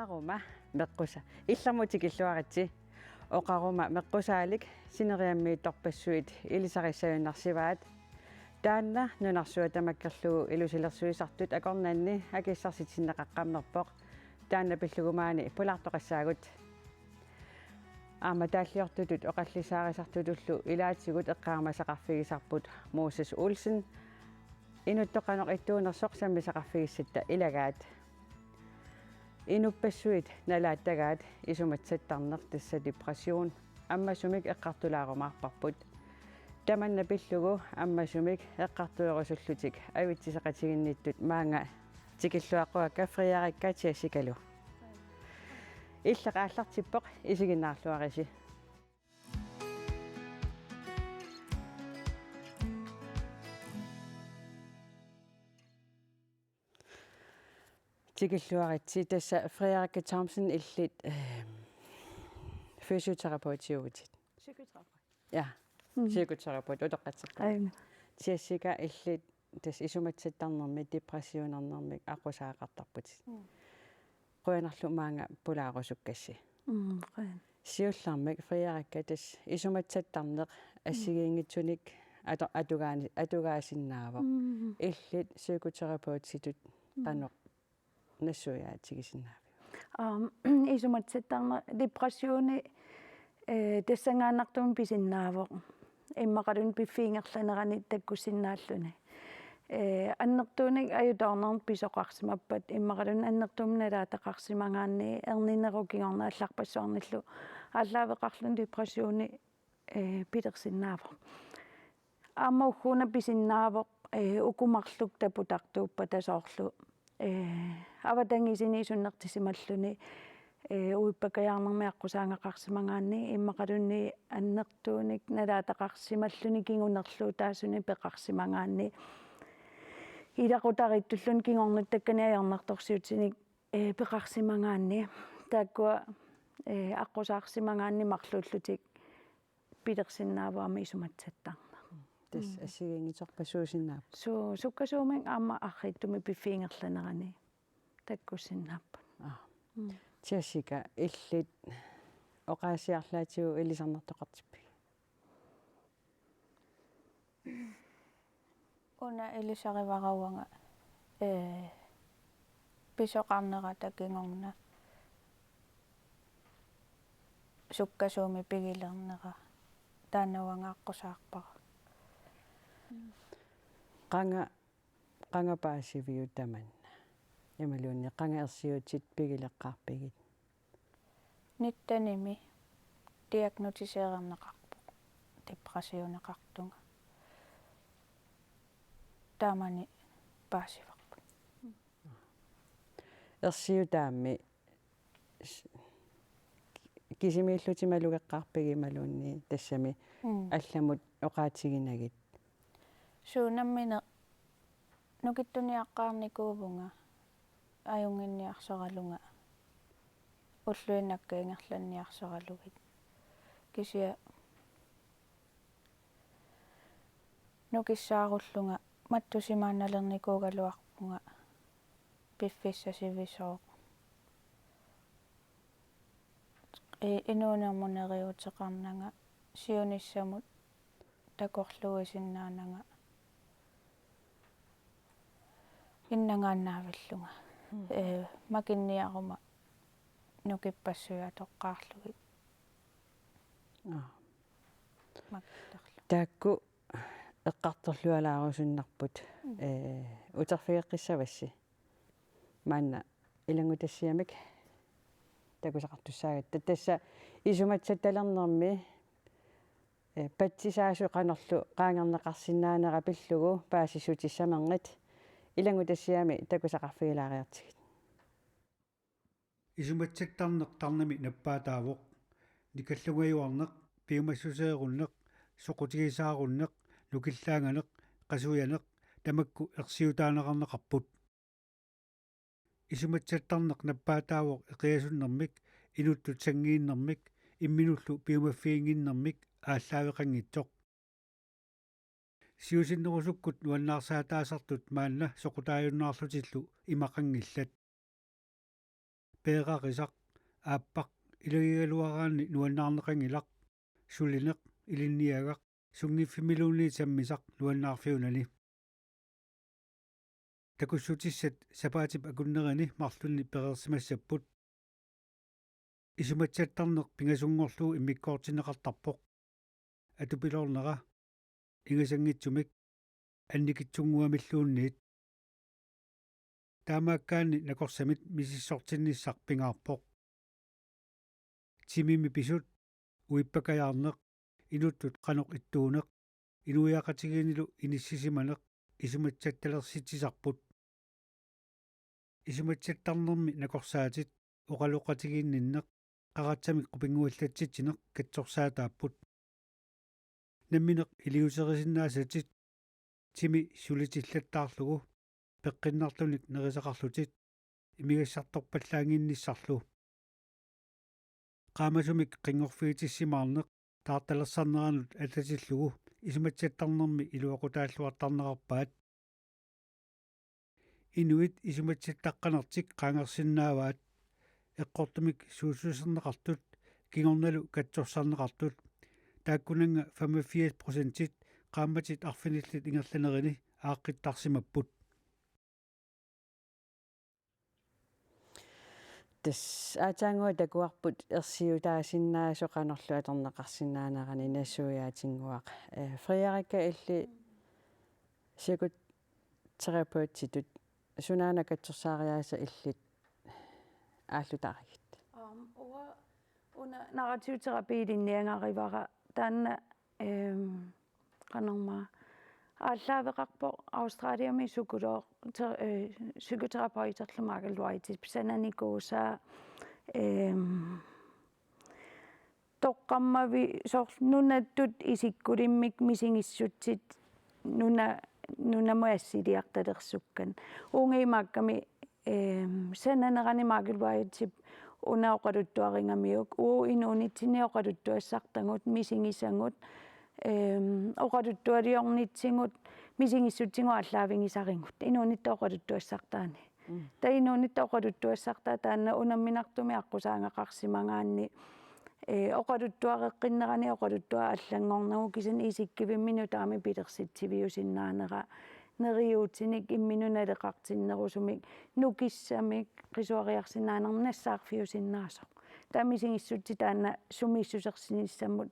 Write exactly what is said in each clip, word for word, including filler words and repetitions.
Oqaruma meqqusa. Illermut tikilluaritsi. Oqaruma meqqusaalik sineriammiittorpassuit ilisarissagunarsivaat. Taanna nunarsuaq tamakkerlugu ilusilersuisartut akornanni akissarsitinneqaqqammerpoq. Taanna pillugu maani pulaartoqassaagut. Aamma taalliortutut oqallissaarisartutullu ilaatigut eqqaamasaqarfigisarput Moses Olsen. Inuttoq qanoq ittuunersoq sammisaqarfigissatta ilagaat. Inuppassuit nalaattagaat isumatsattarneq, tassa depression, ammasumik eqqartulaarumaarparput. Tamanna pillugu ammasumik eqqartuerusullutik avitsiseqatiginnittut maanga tikilluaqquakka Frederikka Jessicalu. Illit aallartippoq, isiginnaarluarisi. Tikilluaritsi, tassa Frederikka Thomsen, illit, eh, fysioterapeutiuvutit. Psykoterapeut. Ja, mm, psykoterapeut utoqqatsippoq. Aina. Jessica, illit tassa isumatsattarnermik, depressionernermik aqqusaagaqartarputit. Mm. Qujanarlu maanga pulaarusukkassi. Mm, qujan. Siullermik Frederikka, tassa isumatsattarneq assigiinngitsunik ato-, atugaani-, atugaasinnaavoq. Mm. Illit psykoterapeutitut, mm, qanoq nassuiaatigisinnaaviuk? Aam, isumatsattarneq, depressioni, eh, tassanngaannartumik pisinnaavoq. Immaqaluunniit piffiit ingerlaneranni takkussinnaalluni. Eh, annertuunik ajutoornermik pisoqarsimappat, immaqaluunniit annertuumik nalaataqarsimagaanni, ernineruk kingorna allarpassuarnillu aallaaveqarluni depressioni, eh, pilersinnaavoq. Aamma ugguuna pisinnaavoq, eh, uku marluk taputartuuppata, soorlu, eh, avatangiisini isunnertisimalluni, eh, uippakajaarnermi aqqusaagaqarsimagaanni, immaqaluunniit annertuunik nalaataqarsimalluni kingunerluutaasunik peqarsimagaanni, ilaqutariittulluunniit kingornuttakkanik ajornartorsiutinik, eh, peqarsimagaanni, taakkua, eh, aqqusaarsimagaanni marluullutik pilersinnaavoq aamma isumatsattarneq. Tassa, mm, assigiinngitsorpassuusinnaapput. Su-, sukkasuumik aamma arriitsumik piffiit ingerlaneranni takkussinnaapput. Aa. Mm. Jessica, illit oqaasii arlaatigut ilisarnartoqartippigit? Una ilisarivara uanga, ee, pisoqarnerata kingorna sukkasuumik pigilernera, taanna uanga aqqusaarpara. Qanga, qanga paasiviuk tamanna? Imaluunniit qanga ersiutit pigileqqaarpigit? Nittenimi diagnosticeerneqarpoq depressioneqartunga. Taamani paasivarput. Ersiutaammi s-, kisimiillutit malugeqqaarpigit imaluunniit tassami, mm, allamut oqaatiginagit? Suu, nammineq nukittuniaqqaarnikuuvunga, ajunnginniarsoralunga, ulluinnakka ingerlanniarsoralugit. Kisianni nukissaarullunga mattusimaannalernikuugaluarpunga piffissaq sivisooq. I-, inuunermut neriuuteqarnanga, siunissamut takorluuisinnaananga, innangaannaavillunga. Mm. Ee, makinniaruma nukippassuit atoqqaarlugit. Aa. Makittarlu. Taakku eqqartorlualaarusunnarput, mm, ee, uterfigeqqissavassi? Maanna ilanngutassiamik takusaqartussaagatta. Tassa isumatsattalernermi, eh, patsisaasut qanorlu qaangerneqarsinnaanera pillugu paasissutissamernit ilanngutassiami takusaqarfigilaariartigit. Isumatsattarneq tarnimi nappaataavoq. Nikallungajuarneq, piumassuseerunneq, soqutigisaarunneq, nukillaanganeq, qasujaneq, tamakku ersiutaaneqarneqarput. Isumatsattarneq nappaataavoq eqiasunnermik, inuttut sanngiinnermik, imminullu piumaffiginnginnermik aallaaveqanngitsoq. Siusinnerusukkut nuannaarsaataasartut maanna soqutaajunnaarlutillu imaqanngillat. peeqqarisaq, aappaq ilagigaluaraanni nuannaarneqanngilaq, sulineq, ilinniagaq, sunngiffimmiluunniit sammisaq nuannaarfiunani. Takussutissat sapaatip akunnerini marlunni pereersimassapput. Isumassattarneq pingasunngorlugu immikkoortinneqartarpoq. Atupiloornera ingasanngitsumik annikitsunnguamilluunniit. Taamaakkaanni nakorsamit misissortinnissaq pingaarpoq. Timimi pisut, uippakajaarneq, inuttut qanoq ittuuneq, inuiaqatigiinnilu inissisimaneq isumassattalersitsisarput. Isumassattarnermi nakorsaatit oqaloqatigiinninneq qaratsamik qupinnguallatsitsineq katsorsaataapput. Nammineq iliuuserisinnaasatit timi sulitillattaarlugu peqqinnartunik nerisaqarlutit imigassartorpallaannginnissarlu. Qaamasumik qinngorfigitissimaarneq taartalersarneranut atatillugu isumassattarnermi iluaqutaalluartarnerarpaat. Inuit isumassattaqqanertik qaangersinnaavaat, eqqortumik suussuserneqartut kingornalu katsorsarneqartut. Taakkunannga femogfirs procentit qaammatit arfinillit ingerlanerini aaqqittarsimapput. Tassa aatsaannguaq takuarput ersiutaasinnaasoq qanorlu atorneqarsinnaanerani nassuiaatinnguaq. Eh, Frederikke, illit psykoterapeutitut sunaana katsorsaariaasa illit aallutaarigit? Aam, uanga una narrativ terapi ilinniagarivara, taanna, ehm, qanormaa aallaaveqarpoq Australiami psykolog, te-, eh, psykoterapeuterlu Michael Whiteip sananikuusaa, ehm, toqqammavi-, soorlu nunattut isikkulimmik misigissutsit nuna-, nunamut assiliartalersukkanik. Uunga imaakkami, ehm, sananerani Michael Whiteip una oqaluttuarigamiuk, uagut inuunitsinni oqaluttuassartagut, misigisagut, ehm, oqaluttualiornitsigut, misigissutsigut aallaavigisarigut, inuunitta oqaluttuassartaani. Mm. Taava inuunitta oqaluttuassartaa taanna unamminartumik aqqusaagaqarsimagaanni, eh, oqaluttuareqqinnerani oqaluttuaq allanngornagu, kisianni isikkivimmi nutaamik pilersitsiviusinnaanera, neriuutinik imminut naleqartinnerusumik, nukissamik, qisuariarsinnaanermik nassaarfiusinnaasoq. Taava misigissutsit taanna sumiissusersinissamut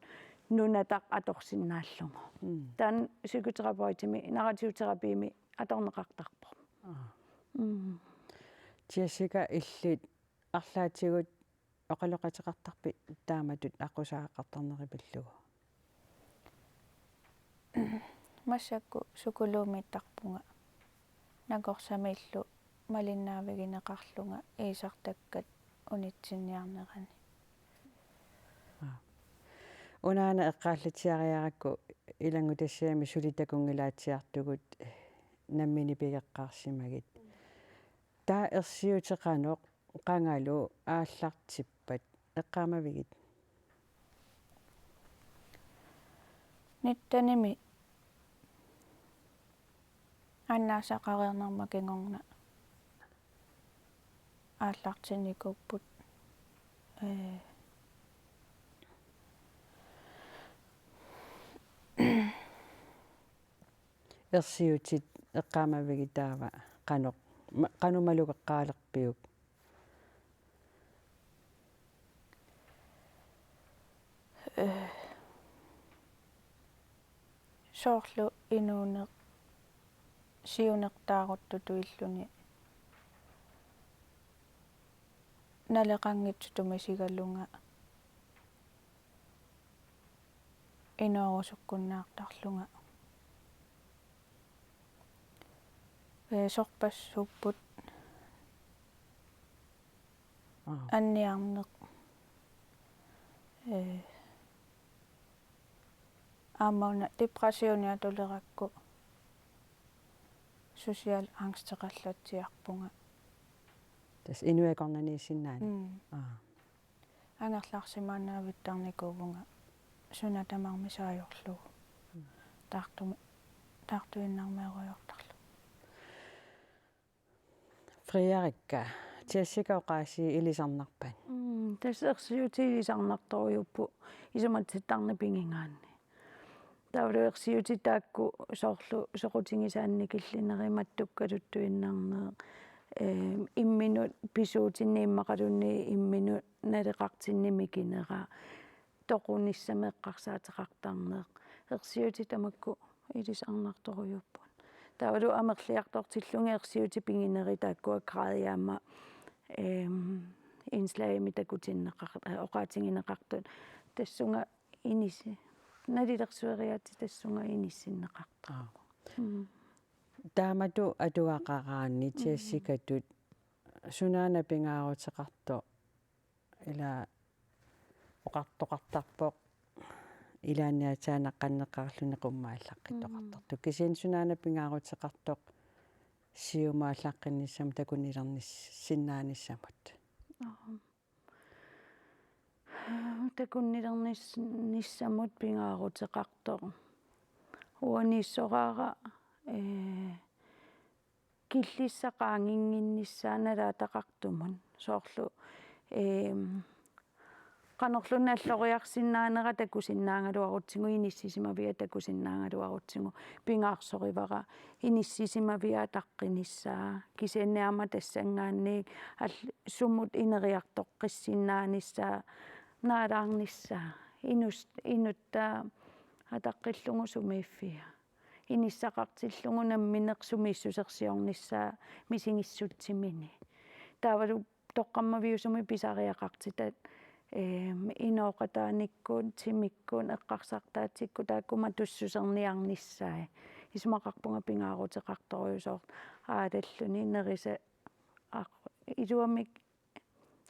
nunataq atorsinnaallugu. Mm. Taanna psykoterapeutimik, narrativ terapimi atorneqartarpoq. Aa. Mm. Jessica, illit arlaatigut oqaloqateqartarpit taamatut aqqusaagaqartarneri pillugu? Massakkut psykologimittarpunga, nakorsamillu malinnaavigineqarlunga iisartakkat unitsinniarnerani. Aa. Unaana eqqaallatsiariarakku ilanngutassiami suli takunngilaatsiartugut, nammineq pigeqqaarsimagit. Taava ersiutit qanoq, qangalu aallartippat, eqqaamavigit? Nittenimi annaassaqareernerma kingorna aallartinnikuupput. Ee. Ersiutit eqqaamavigit taava qanoq, ma-, qanoq malugeqqaalerpiuk? Eh, soorlu inuuneq siunertaaruttutut illuni naleqanngitsutut misigalunga, inoorusukkunnaartarlunga. Ee, sorpassuupput. Aa. Anniarneq. Ee, aamma una depressioni atulerakku social angsteqallatsiarpunga. Tassa inuit akornanniissinnaaneq. Mm. Aa. Angerlarsimaannaavittarnikuuvunga suna tamarmi saajorlugu. Mm. Taartumi-, taartuinnarmeerujoortarlugu. Frederikke, Jessica oqaasii ilisarnarpat? Mm, tassa ersiutit ilisarnartorujuupput isumassittarneq pigigaanni. Taavalu ersiutit taakku soorlu soqutigisaannik killinerit, mattukkaluttuinnarneq, eh, imminut pisuutinneq immaqaluunniit imminut naleqartinneq mikinera, toqunissamik eqqarsaateqartarneq. Ersiutit tamakku ilisarnartorujuupput. Taavalu amerliartortillugit ersiutit piginerit taakkua gradia aamma, ehm, indslagimik takutinneqar-, eh, oqaatigineqartut. Tassunga inissi-, nalilersueriaatsit tassunga inissinneqartarput. Aap. Mm. Taamatut atugaqaraanni, mm, Jessicatut sunaana pingaaruteqartoq, ila oqartoqartarpoq ilaanni aatsaat naqqanneqarluni qummut aallaqqittoqartartoq. Mm. Kisianni sunaana pingaaruteqartoq siumut aallaqqinnissamut takunnilernissinnaanissamut? Aap. Takunnilernis-, nissamut pingaaruteqartoq. Uaniissoraara, eh, killissaq qaanginnginnissaa nalaataqartumut. Soorlu, ehm, qanorluunniit alloriarsinnaanera takusinnaagaluarutsigu, inissisimavia takusinnaagaluarutsigu, pingaarsorivara inissisimavia ataqqinissaa. Kisianni aamma tassanngaanniit all-, sumut ineriartoqqissinnaanissaa, naalaarnissaa, inus-, inuttaa ataqqillugu sumiiffia. Inissaqartillugu nammineq sumiissusersiornissaa misigissutsimini. Taavalu toqqammaviusumik pisariaqartitat, ehm, inooqataanikkut, timikkut, eqqarsartaatsikkut taakku matussuserniarnissaat. Isumaqarpunga pingaaruteqartorujussuuvoq aalalluni nerisa aq-, iluamik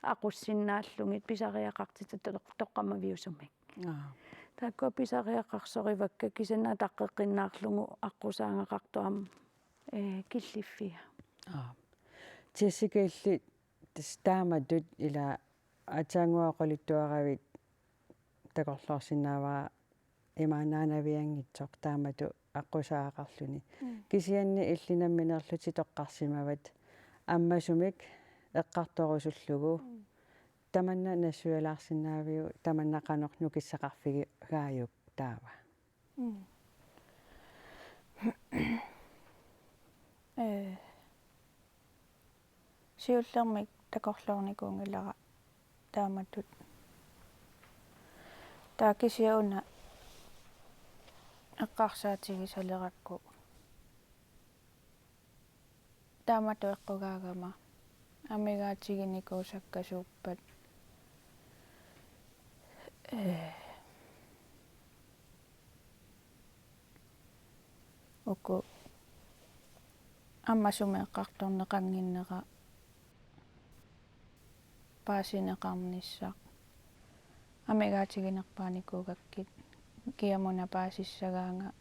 aqussinnaallugit pisariaqartitat toq-, toqqammaviusumik. Aap. Taakkua pisariaqarsorivakka kisianni ataqqeqqinnaarlugu aqqusaagaqartoq aamma, eh, killiffia. Aap. Jessica, illit tassa taamatut ila aatsaannguaq oqaluttuaravit takorloorsinnaavara imaannaanavianngitsoq taamatut aqqusaagaqarluni. Mm. Kisianni illit nammineerlutit toqqarsimavat ammasumik eqqartorusullugu. Mm. Tamanna nassuialaarsinnaaviuk, tamanna qanoq nukissaqarfigaajuk taava? Mm. Eh, siullermik takorloornikuunngilara taamatut. Taava kisianni una eqqarsaatigisalerakku taamatut eqqugaagama amigaatiginikuusakka suuppat, eh, uku ammasumik eqqartorneqannginnera paasineqarnissaq. Amigaatiginerpaanikuugakkit kiamuna paasissagaanga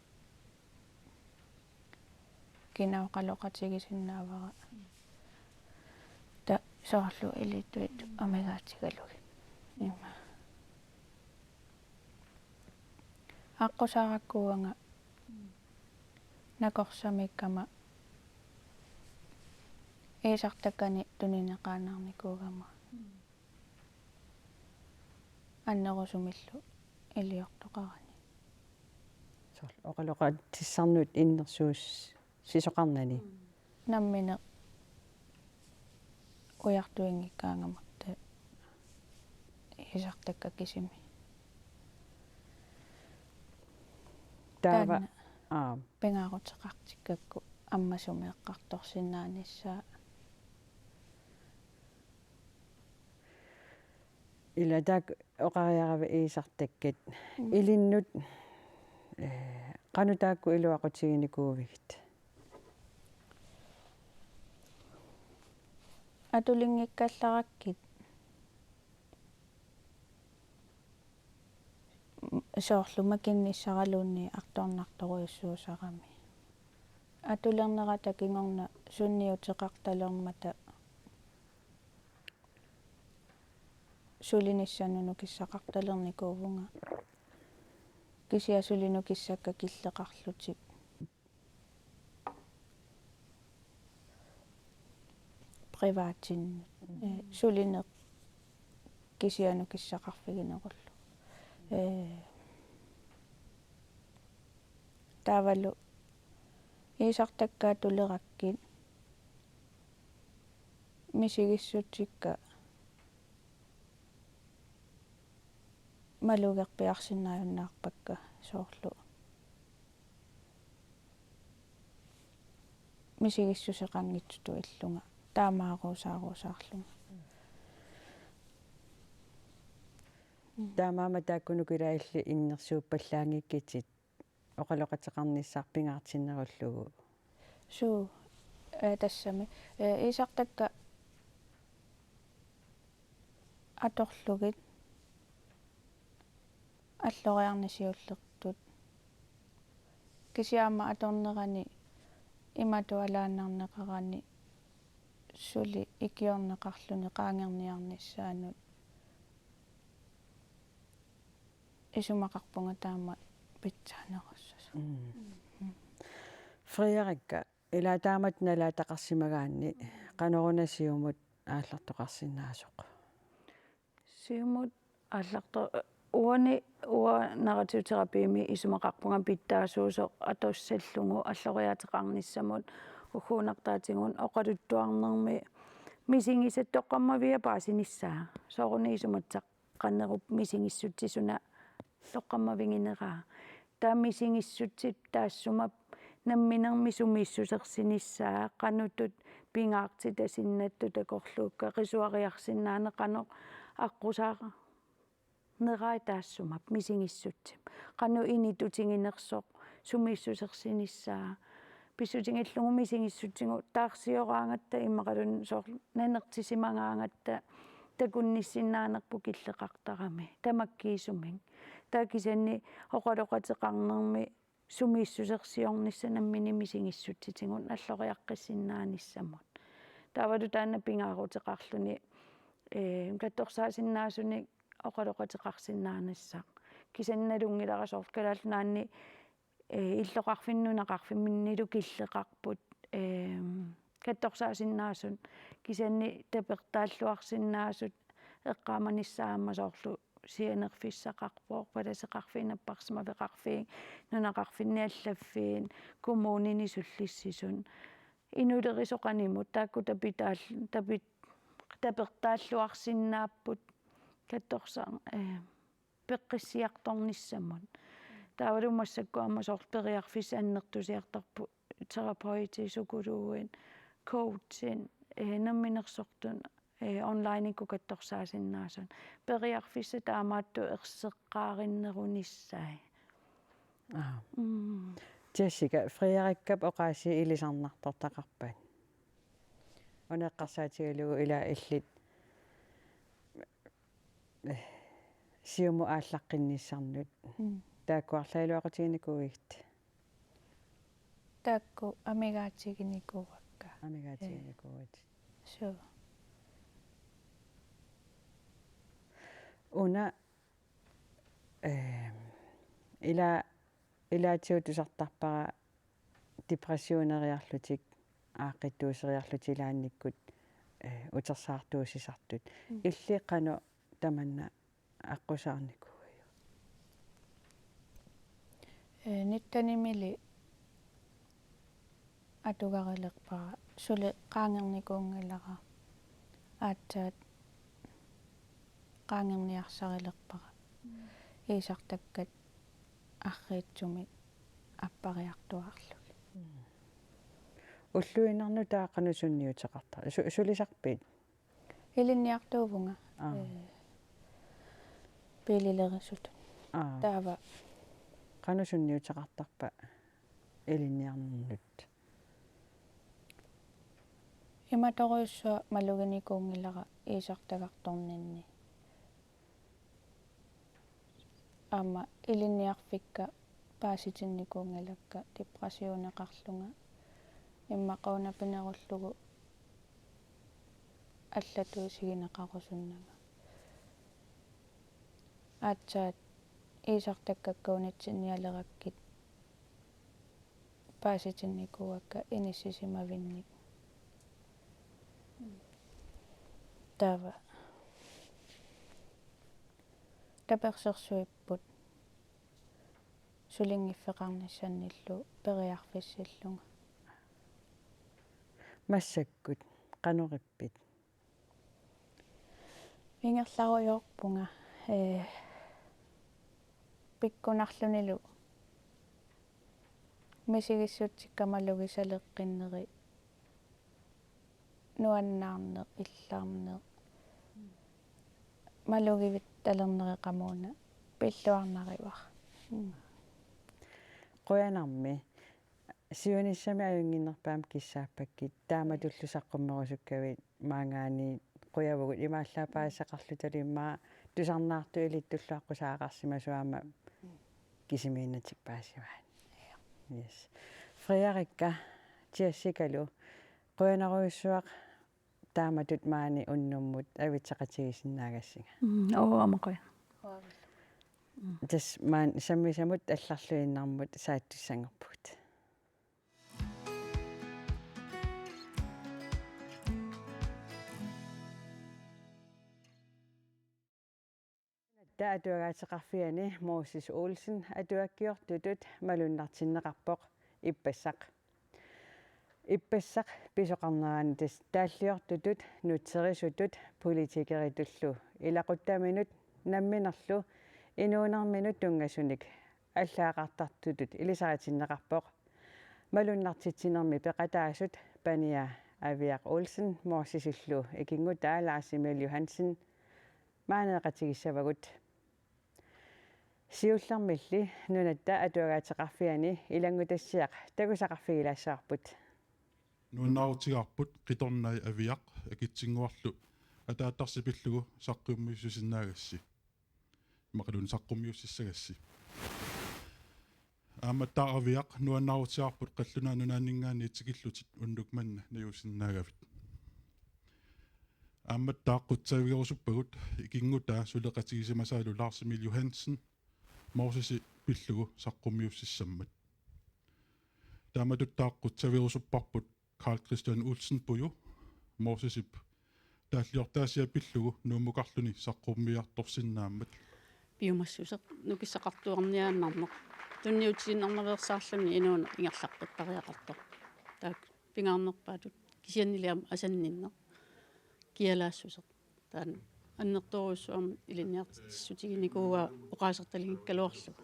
kina oqaloqatigisinnaavara. Ta-, soorlu ilittuit amigaatigalugit. Ima. Aqqusaarakkuuanga nakorsamiikkama iisartakkanik tunineqaannarnikuugama annerusumillu iliortoqarani. Soorlu oqaloqatissarnut innersuussisoqarnani. Nammineq ujartuinngikkaangamakku iisartakkat kisimik. Taava, taanna, aap, pingaaruteqartikkakku ammasumik eqqartorsinnaanissaa. Ila taakku oqariaravit iisartakkat. Mm. Ilinnut, eh, qanoq taakku iluaqutiginikuuigit? Atulinngikkallarakkit soorlu makinnissaraluunniit artornartorujussuusarami. Atulernerata kingorna sunniuteqartalermata sulinissannut nukissaqartalernikuuvunga. Kisianni suli nukissakka killeqarlutik. Privatinnut. Ee, sulineq kisiat nukissaqarfiginerullugu. Ee, taavalu iisartakkaat tulerakkit misigissutsikka malugerpiarsinnaajunnaarpakka soorlu misigissuseqanngitsutut illunga taamaarusaarusaarlunga. Taamaammat taakkunuku ilaa illit innersuuppallaanngikkutit oqaloqateqarnissaq pingaartinnerullugu. Suu, ee, tassami. Ee, iisartakkat atorlugit alloriarneq siullertut. Kisianni aamma atornerani imatut alaannarneqarani suli ikiorneqarluni qaangerniarnissaanut isumaqarpunga taama pitsaanerussasoq. Mm. Mm. Frederikka, ilaa taamatut nalaataqarsimagaanni qanoruna Siumut aallartoqarsinnaasoq? Siumut aallarto-, uani uanga narrativ terapimi isumaqarpunga pitsaasuusoq atussallugu alloriaateqarnissamut ugguunartaatigut oqaluttuarnermi misigisat toqqammaviat paasinissaa. Soorunami isumatsaqqanerup misigissutsit suna toqqammavigineraa. Taava misigissutsit taassuma namminermi sumiissusersinissaa, qanoq pingaartitat sinnattut takorluukkat, qisuariarsinnaaneq qanoq aqqusaarnerai taassuma misigissutsip. Qanoq initutiginersoq sumiissusersinissaa. Pissutigillugu misigissutsigut taarsioraangatta immaqaluunniit soorlu nanertisimagaangatta takunnissinnaanerput killeqartarami tamakkiisumik. Taava kisianni oqaloqateqarnermi sumiissusersiornissaq nammineq misigissutsitigut alloriaqqissinnaanissamut. Taavalu taanna pingaaruteqarluni, ee, katsorsaasinnaasunik oqaloqateqarsinnaanissaq. Kisianni nalunngilara soorlu Kalaallit Nunaanni, ee, illoqarfinni nunaqarfimminnilu killeqarput, ee, katsorsaasinnaasut kisianni tapertaalluarsinnaasut eqqaamanissaat aamma soorlu sianerfissaqarpoq, palaseqarfiit, napparsimaveqarfiit, nunaqarfinni allaffiit, kommunini sullissisut. Inuulerisoq qanimut taakku tapitaal-, tapit-, tapertaalluarsinnaapput katsorsa-, ee, peqqissiartornissamut. Taavalu massakkut aamma soorlu periarfissat annertusiartorput, terapeutit, psykologit, coachit, ee, namminersortut, ee, onlinekkut katsorsaasinnaasut. Periarfissat taamaattut erseqqaarinnerunissai. Aa. Mm. Jessica, Frederikkap oqaasii ilisarnartortaqarpat? Una eqqarsaatigalugu ilaa illit, ee, Siumut aallaqqinnissanut. Mm. Taakku arlaliuaqutiginikuuigit? Taakku amigaatiginikuuakka. Amigaatiginikuuit. Ee. Suu. Una, ee, ila-, ilaatigut tusartarpara depressioneriarlutik, aaqqittuuseriarlutik ilaannikkut, ee, utersaartuussisartut. Mm. Illit qanoq tamanna aqqusaarnikuuiuk? Ee, nittenimili atugarilerpara, suli qaangernikuunngilara, aatsaat qaangerniarsarilerpara. Mm. Iisartakkat arriitsumik appariartuaarlugit. Mm. Ulluinnarni taava qanoq sunniuteqartarpa? Su-, sulisarpit? Ilinniartuuvunga. Aa. Ee, biililerisutut. Aa. Taava. Qanoq sunniuteqartarpa ilinniarnernut? Imatorujussuaq maluginikuunngilara iisartagartorninni. Aamma ilinniarfikka paasitinnikuunngilakka depressioneqarlunga, immaqa una pinerullugu allatut isigineqarusunnanga. Aatsaat iisartakkakka unitsinnialerakkit paasitinnikuuakka inissisimavinnik. Mm. taava tapersersuipput sulinngiffeqarnissannillu periarfissillunga. Massakkut qanoq ippit? Ingerlarujoorpunga, ee, pikkunarlunilu misigissutsikka malugisaleqqinneri nuannaarneq, illarneq, malugivittalerneq qamuuna pilluarnarivara. Mm. Qujanarmi. Siunissami ajunnginnerpaamik kissaappakkit, taamatullu saqqummerusukkavit maanngaanniit qujavugut, imaallaat paasisaqarlutalu immaqa tusarnaartut ilittullu aqqusaaqarsimasut aamma kisimiinnatik paasivaat. Yes. Frederikka, Jessicalu, qujanarujussuaq taamatut maani unnummut avitseqatigisinnaagassinnga. Mm, oo, aamma qujanaq. Tassa maani sammisamut allarluinnarmut saattussanngorpugut. Nunatta atuagaateqarfiani Moses Olsen atuakkiortutut malunnartinneqarpoq ippassaq. Ippassaq pisoqarnerani tassa taalliortutut, nutserisutut, politikeritullu, ilaquttaminut namminerlu inuunerminut tunngasunik allaaqartartutut ilisaritinneqarpoq. Malunnartitsinermi peqataasut Pania Aviaq Olsen Mosesillu ikinngutaa Lars Emil Johansen maaneeqatigissavagut. Siullermilli Nunatta atuagaateqarfiani ilanngutassiaq takusaqarfigilaassavarput. Nuannaarutigaarput Qitornai Aviaq, Akitsinnguarlu ataattarsi pillugu saqqummiussisinnaagassi. Immaqaluunniit saqqummiussissagassi. Aammattaaq Aviaq, nuannaarutigaarput Qallunaat Nunaanninngaanniit tikillutit unnuk manna najuusinnaagavit. Aammattaaq qutsavigerusuppagut ikinngutaa suleqatigisimasaalu Lars Emil Johansen Mosesi pillugu saqqummiussissammat. Taamatuttaaq qutsavigerusupparput Carl Christian Olsen Pujo, Mosesip taalliortaasia pillugu Nuummukarluni saqqummiartorsinnaammat. Piumassuseq nukissaqartuarniaannarneq. Tunniutiinnarnaveersaarluni inuuneq ingerlaqqittariaqartoq. Taakku pingaarnerpaatut kisiannili aamma asanninneq. Kialaassuseq. Taanna annertoorujussuarmik ilinniartitsissutiginikuuaa oqaasertalinngikkaluarlugu.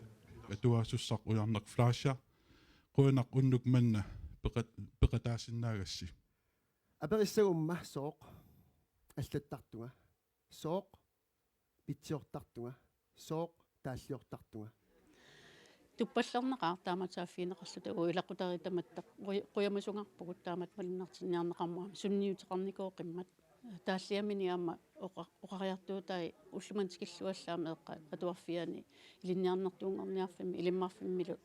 Atuaasussaq Ujarneq Fleischer, qujanaq unnuk manna peqat-, peqataasinnaagassi. Aperissagumma sooq allattartunga, sooq pitsiortartunga, sooq taalliortartunga. Tuppallernaqaaq taamatut saaffigineqarluta uagut ilaqutariit tamatta quj-, qujamasungarpugut taamatut malunnartinniarneqarmat aamma sunniuteqarnikooqimmat. Taalliamini aamma oqa-, oqariartuutai ullumimut tikillugu allaat meeqqat atuarfianni ilinniarnertuunngorniarfimmi, ilimmarfimmilu,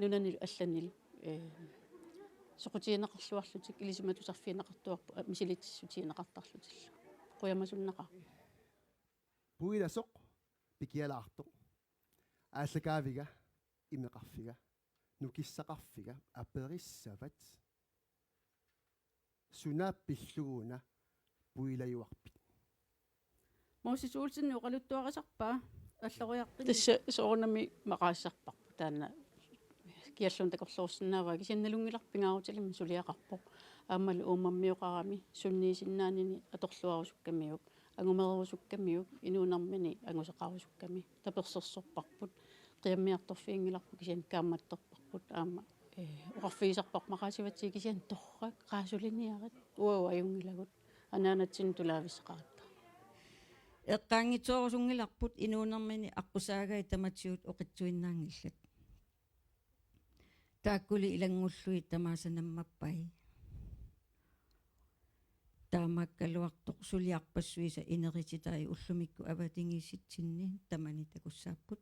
nunanilu allanilu, ee, soqutigineqarluarlutik ilisimatusarfigineqartuarput, aa, misilitsissutigineqartarlutillu. Qujamasunnaqaaq. Puilasoq pikialaartoq. Aallakaaviga, imeqarfiga, nukissaqarfiga aperissavat: Sunaaffa pillugu una puilajuarpit? Moses Olsen oqaluttuarisarpaa alloriarpini. Tassa soorunami maqaasisarparput taanna kialluunniit takorloorsinnaavaa, kisianni nalunngilarput pingaarutilimmi suliaqarpoq. Aammalu uummammioqarami sunniisinnaanini atorluarusukkamiuk, angumererusukkamiuk, inuunermini angusaqarusukkami. Tapersersorparput, qiammiartorfiginngilarput kisianni kaammattorparput aamma, ee, oqarfigisarparput maqaasivatsigut kisianni torrak, qaasuliniarit, uagut ajunngilagut, anaanatsinnut tulaavissaqaratta. Eqqaanngitsoorusunngilarput inuunermini aqqusaagai tamatigut oqitsuinnaanngillat. Taakkuli ilanngullugit tamaasa nammappai. Taamaakkaluartoq suliarpassuisa inerititai ullumikkut avatangiisitsinni tamani takussaapput.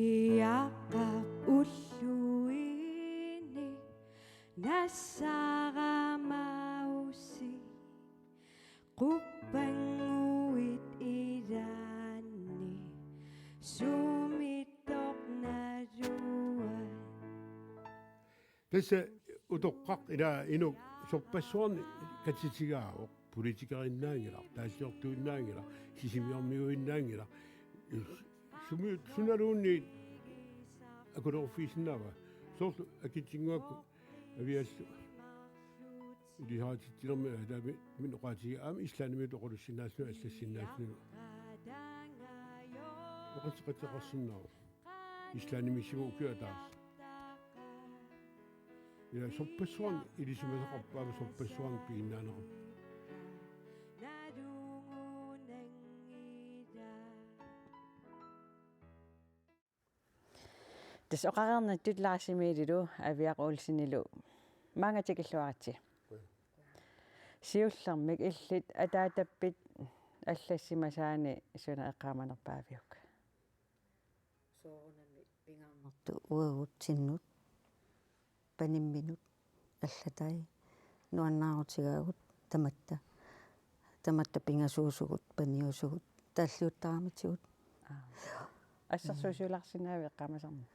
Timmiaqqap ulluini nassarama usi quppannguit ilaanni Tassa utoqqaq ila inuk sorpassuarnik katitigaavoq, politikerinnaanngilaq, taalliortuinnaanngilaq, sisimiormiuinnaanngilaq. Sumi sunaluunniit akuleruffigisinnaava? Soorlu akitsunnguakkut aviallu ilisarititsinermi ataami min oqaatiga aamma Islandimiut oqalussinnaalluni allassinnaalluni. Oqateqateqarsinnaavoq. Islandimiissimut ukiup ataaseq. Ila sorpassuarnik ilisimasaqarpoq aamma sorpassuarnik piginnaaneqarpoq. Tassa oqareernittut Lars Emililu Aviaq Olsenilu maanga tikilluaritsi. Siullermik illit ataatappit allassimasaanni suna eqqaamanerpaaviuk? Soorunami pingaarnertut uagutsinnut, panimminut, allatai, nuannaarutigaagut tamatta. Tamatta pingasuusugut, paniusugut, taalliuttaramitigut. Aa. Assersuusiulaarsinnaaviuk eqqaamasarneq?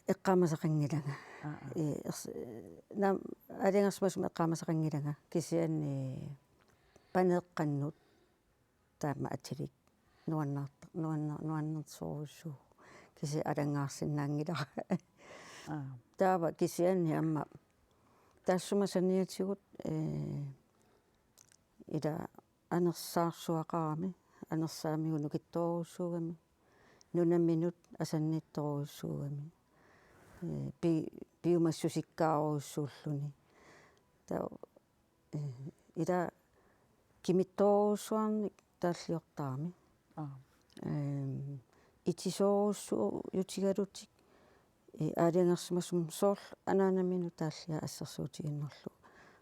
Eqqaamasaqanngilanga. Aa, aa. Ee, ers-, naam, aalajangersimasumik eqqaamasaqanngilanga. Kisianni paneeqqannut taama atilik nuannaarta-, nuanna-, nuannersorujussuuvoq. Kisianni alanngaarsinnaanngilara. Aa. Taava kisianni aamma taassuma saniatigut, ee, ila anersaarsuaqarami, anersaamigut nukittoorujussuugami, nunaminut asannittorujussuugami, ee, pi-, piumassusikkaarujussuulluni. Taava, ee, ila kimittoorujussuarnik taalliortarami. Aa. Ehm, itisoorujussuujutigalutik, ee, aalajangersimasumik soorlu anaanaminut taalliaa assersuutigiinnarlugu.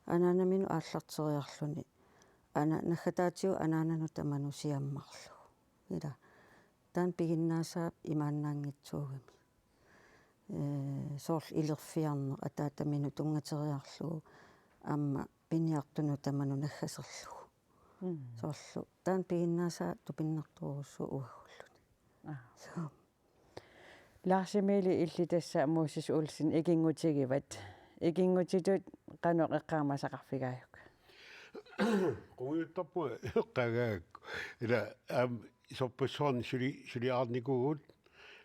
Anaanaminut aallarteriarluni. Ana-, naggataatigut anaananut tamanut siammarlugu. Ila. Taanna piginnaasaap imaannaanngitsuugami. Ee, soorlu ilerfiarneq ataataminut tunngateriarlugu aamma piniartunut tamanut naggaserlugu. Mm. Soorlu taanna piginnaasaa tupinnartorujussuuvoq uaguulluni. Aa. Soo. Lars Emil, illit tassa Moses Olsen ikinngutigivat. Ikinngutitut qanoq eqqaamasaqarfigaajuk? Qungujuttarpunga eqqaagaakku. Ila, aamma sorpassuarnik suli-, suliarnikuuvugut.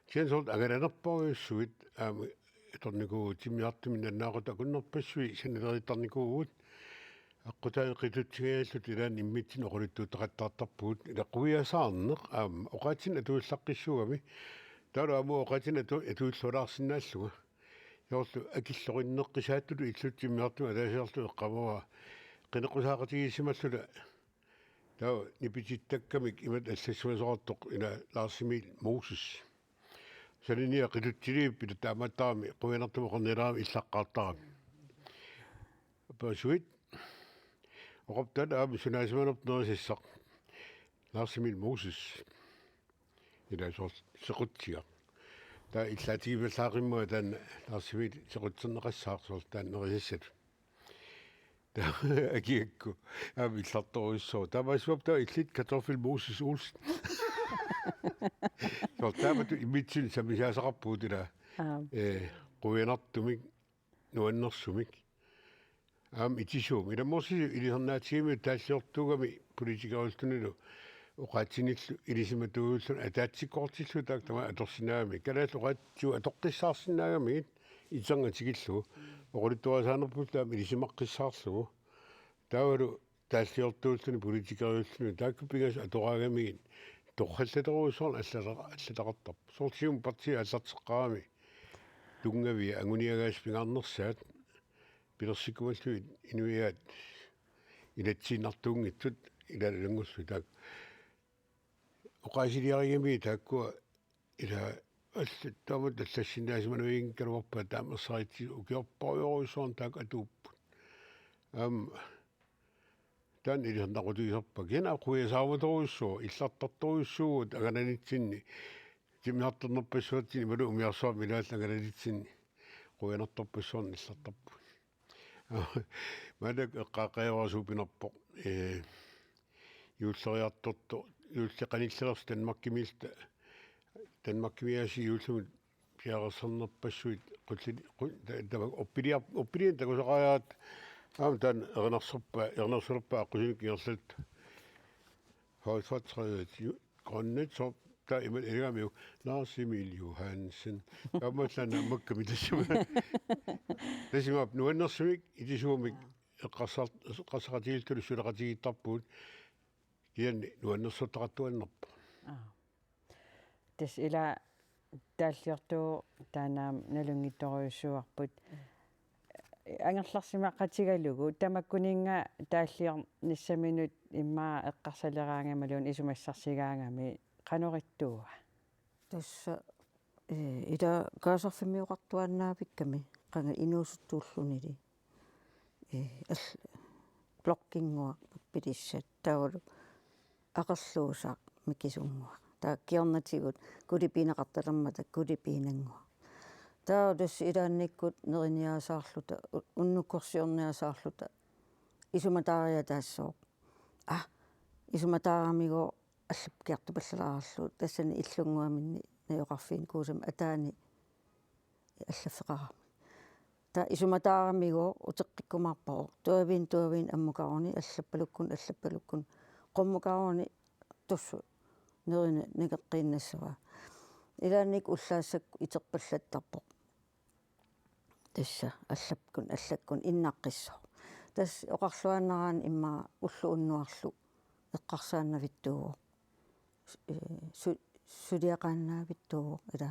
Kisianni soorlu angalanerpassuit aamma atornikuuvugut, timmisartumik nalunaaqutaq akunnerpassuit sanileriittarnikuuvugut. Aqqutaani qitutsingajalluta ilaanni immitsinnut oqaluttuuteqattaartarpugut. Ila quiasaarneq aamma oqaatsinut atuillaqqissuugami. Taavalu aamma oqaatsinut atu-, atuillualaarsinnaallunga. Soorlu akilloqinneqqisaattutut illup timmisartumik ataasiarluta eqqaamavara qineqqusaaqatigiissimalluta. Taava nipitittakkamik imatut allassimasoqartoq ila Lars Emil Moses. Saniniaq qitutsiliviup ila taamaattarami quianartumik oqarnialerami illaqqaartarami. Appaasuit oqartaat aamma sunaasimanerput nerisassaq Lars Emil Moses. Ila soorlu sequtsiaq. Taava illaatigivallaaqimmagu taanna Lars Emil sequtserneqassaaq soorlu taanna nerisassatut. Taava akigakku aamma illartorujussuuvoq. Taamaasivara taava illit Kartoffel Moses Olsen. Soorlu taamatut immitsinnut sammisaasaqarpugut ila. Aap. Ee, quianartumik, nuannersumik. Aamma itisuumik. Ila Moses ilisarnaatigamiuk taalliortuugami politikeriullunilu oqaatsinillu ilisimatuujulluni ataatsikkoortillugu taakku tamaasa atorsinnaagami. Kalaallit oqaatsigut atoqqissaarsinnaagamigit iterngaatsiaq tikillugu. Oqaluttuarisaanerpullu aamma ilisimaqqissaarlugu. Taavalu taalliortuulluni politikeriulluni taakku pingasut atoraangamigit torrallatorujussuarnik allataq-, allataqartarpoq. Soorlu Siumut partiit aallarteqqaarami tunngavia anguniagaasa pingaarnersaat pilersikkumallugit inuiaat inatsiinnartuunngitsut ilaalu ilanngullugu taakku. Oqaasiliarigamigit taakkua ila allat taamatut allassinnaasimanerugaluarpaat taama ersaritsi ukiorpassuarni taakku atuupput. Aamma taanna ilisarnaqutigisarpaa. Kisianni quiasaarmatorujussuuvoq, illartartorujussuuvugut angalanitsinni. Timmisartornerpassuatsinni imaluunniit umiarsuarmi ilaallu angalanitsinni. Quianartorpassuarni illartarpugut. Maannakkut eqqaaqqajaarasuupinarpoq. Ee, juulleriartortoq, juulli qanillalersoq Danmarkimiilluta, Danmarkimiaasiit juullimut piareersarnerpassuit Qulli-, qul-, ta-, ta-, orpiliar-, orpilian takusaqaat, aamma taanna erinarsorpa-, erinarsorpa aqqusinik ingerlalluta. Højfratrædet Grønlands, taava imaluunniit Lars Emil Johansen. Taamaallaat naammakkami tassami. Tassami nuannersumik, ilisumik, eqqarsar-, eqqarsaqatigiilluta suleqatigiittarpugut. Kisianni nuannersortaqartuaannarpoq. Aa. Tassa ila taalliortuuvoq taanna nalunngitsorujussuuarput. Angerlarsimaqatigalugu tamakkuninnga taalliornissaminut immaqa eqqarsaleraangamiluunniit isumassarsigaangami qanoq ittuua? Tassa, ee, ila kaasarfimmioqartuaannaavikkami qanga inuusuttuullunili. Ee, al-, blokkinnguaq, pilissat, taavalu aqerluusaq mikisunnguaq. Taava kingornatigut kulipineqartalermata kulipiinannguaq. Taava tassa ilaannikkut neriniaasaarluta, u-, unnukkorsiorniaasaarluta isumataariataassooq. Aa, isumataaramiuk allappiartupallalaarlugu tassani illunnguaminni najoqarfiini kuusami ataani allaffeqarami. Taava isumataaramiuk uteqqikkumaarpoq. Tuaviin, tuaviin ammukaruni, allappalukkuni, allappalukkuni qummukaruni tussut nerina nangeqqiinnassavaa. Ilaannikkut ullaassakkut iterpallattarpoq. Tassa allakkun, allakkun innaqqissaaq. Tassa oqarluaannaraanni immaqa ulloq unnuarlu eqqarsaannavittuuvoq. Su-, ee, su-, suliaqaannavittuuvoq ila.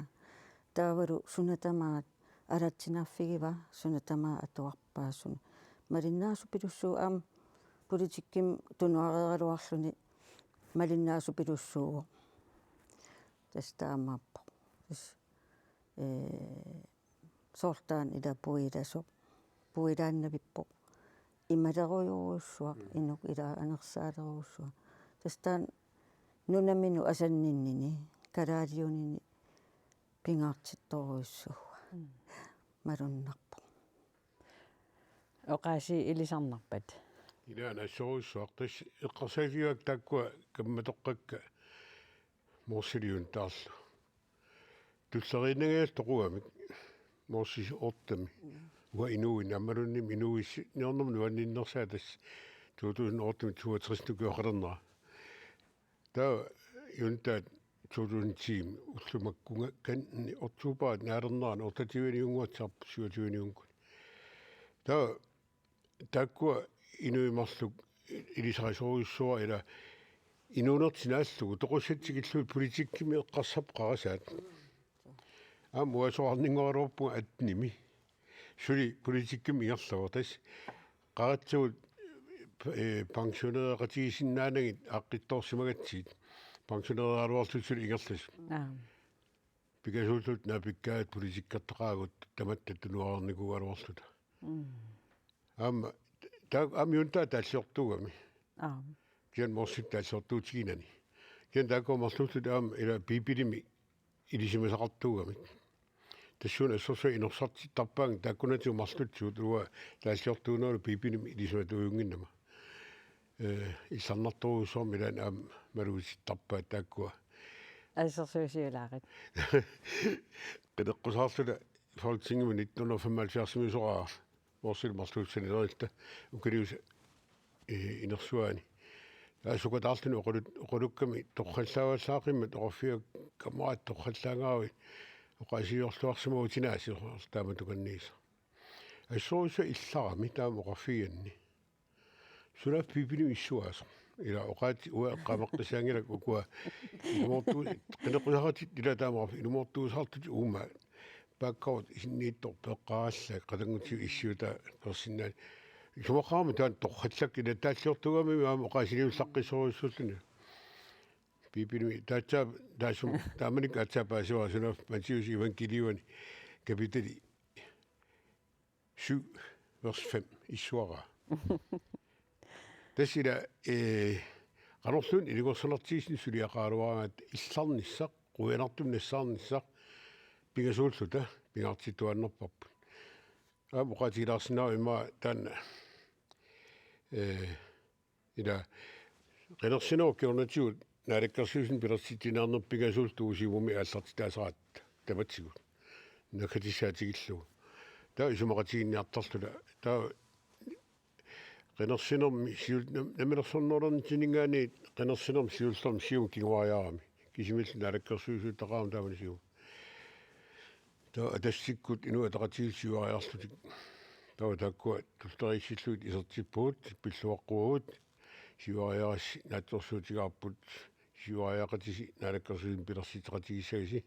Taavalu suna tamaat alatsinaaffigiva, suna tamaat atuarpaa, suna. Malinnaasupilussuuvoq aamma politikkimi tunuareeraluarluni malinnaasupilussuuvoq. Tassa taamaappoq. Tassa, ee, soorlu taanna ila puilasoq, puilaannavippoq. Imalerujorujussuaq, mm, inuk ila anersaalerujussuaq. Tassa taanna nunaminut asanninnini, kalaaliunini pingaartittorujussuuvoq. Mm. Malunnarpoq. Oqaasii ilisarnarpat? Ilaana assorujussuaq, tassa eqqarsaatigivakka taakkua kammatoqqakka Morsiliuntaarlu. Tulleriinnangajallu toqugamik. Morsi ottemi. Uanga inuuinnaq aammaluunniit inuuissiornermut nuanninnersaa tassa to tusind otte-mi toogtres ukioqalernera. Taava juntaat to tusind ti-mi ullut makkunga kanni oktoberip naalernerani otteogtyveniunnguatsiarpoq syvogtyveniunnguni. Taava taakkua inuit marluk ilisarisorujussuuara ila inuunertik naallugu toqussat tikillugit politikkimi eqqarsarput qarasaat. Aamma uasoraarninngoraluarpunga attenimi. Suli politikkimi ingerlavoq tassa. Qaratsagut, ee, pensioneeqatigisinnaanagit aaqqittoorsimagatsigit. Pensioneeraluarluta suli ingerlasut. Aap. Pikasuulluta naapikkaat politikkertaqaagut tamatta tunuarnikuugaluarluta. Mm. Aamma, taa-, aamma juntaat taalliortuugami. Aap. Kisianni Morsip taalliortuutiginani. Kisianni taakkua marluulluta aamma ila Biibilimi ilisimasaqartuugamik. Tassuuna assorsuaq inorsartittarpaannga taakkunatigut marlutsigut uanga taalliortuunerullunga Biibilimi ilisimatuujunnginnama. Ee, illarnartorujussuarmik ilaanni aamma malugisittarpaat taakkua. Assersuusiulaarit. Qineqqusaarluta Folketingimi nitten hundrede og femoghalvfjerds-imiusoraara. Morsilu marluussanileritta ukiliusa, ee, inersuaani. Taava sukataarluni oqalut-, oqalukkami torrallaavallaaqimmat oqarfiga kammaat torrallaangaavit oqaasiliorluarsimavutit taamatut kanniisa. Assorujussuaq illarami taama oqarfigigaanni. Sunaaffa Biibilimi issuaasoq. Ila oqaatsit uanga eqqaamaqqissaanngilakka ukua ilumoortu-, qineqqusaarlutit ila taama ilumoortuusaarlutit uuma. Backcourt isinniittoq peqqaarallak qatanngutigut issiutaa persinnaat. Isumaqarami taanna torrallakka ila taalliortuugami aamma oqaasiliullaqqissorujussuulluni. Biibilimi taatsaap taassuma taamanikkut aatsaat paasivara sunaaffa Matthæusip evangeliuani kapitali syv, vers fem issuaraa. Tassa ila, ee, qanorluunniit ilungersunartigisumik suliaqaraluaraangat illarnissaq, quianartumik nassaarnissaq, pingasuulluta, pingaartittuaannarparput. Aamma oqaatigilaarsinnaavara immaqa taanna, ee, ila qinersinerup kingornatigut naalakkersuisuni pilersitsiniarneq pingasuulluta Siumumi aallartitaasaratta tamatigut. Nakkatissaa tikillugu. Taava isumaqatigiinniartarluta. Taava qinersinermi siul-, nam-, namminersornerulernitsinninngaanniit qinersinermi siullermi Siumut kinguariarami. Kisimillu naalakkersuisuutaqarami taamani Siumut. Taava Atassikkut Inuit Ataqatigiit siuariarlutik. Taava taakkua tulleriissillugit isertippugut, pilluaqquagut, siuariarassi naatsorsuutigaarput, siuariaqatisi naalakkersuisuni pilersitseqatigiissagisi.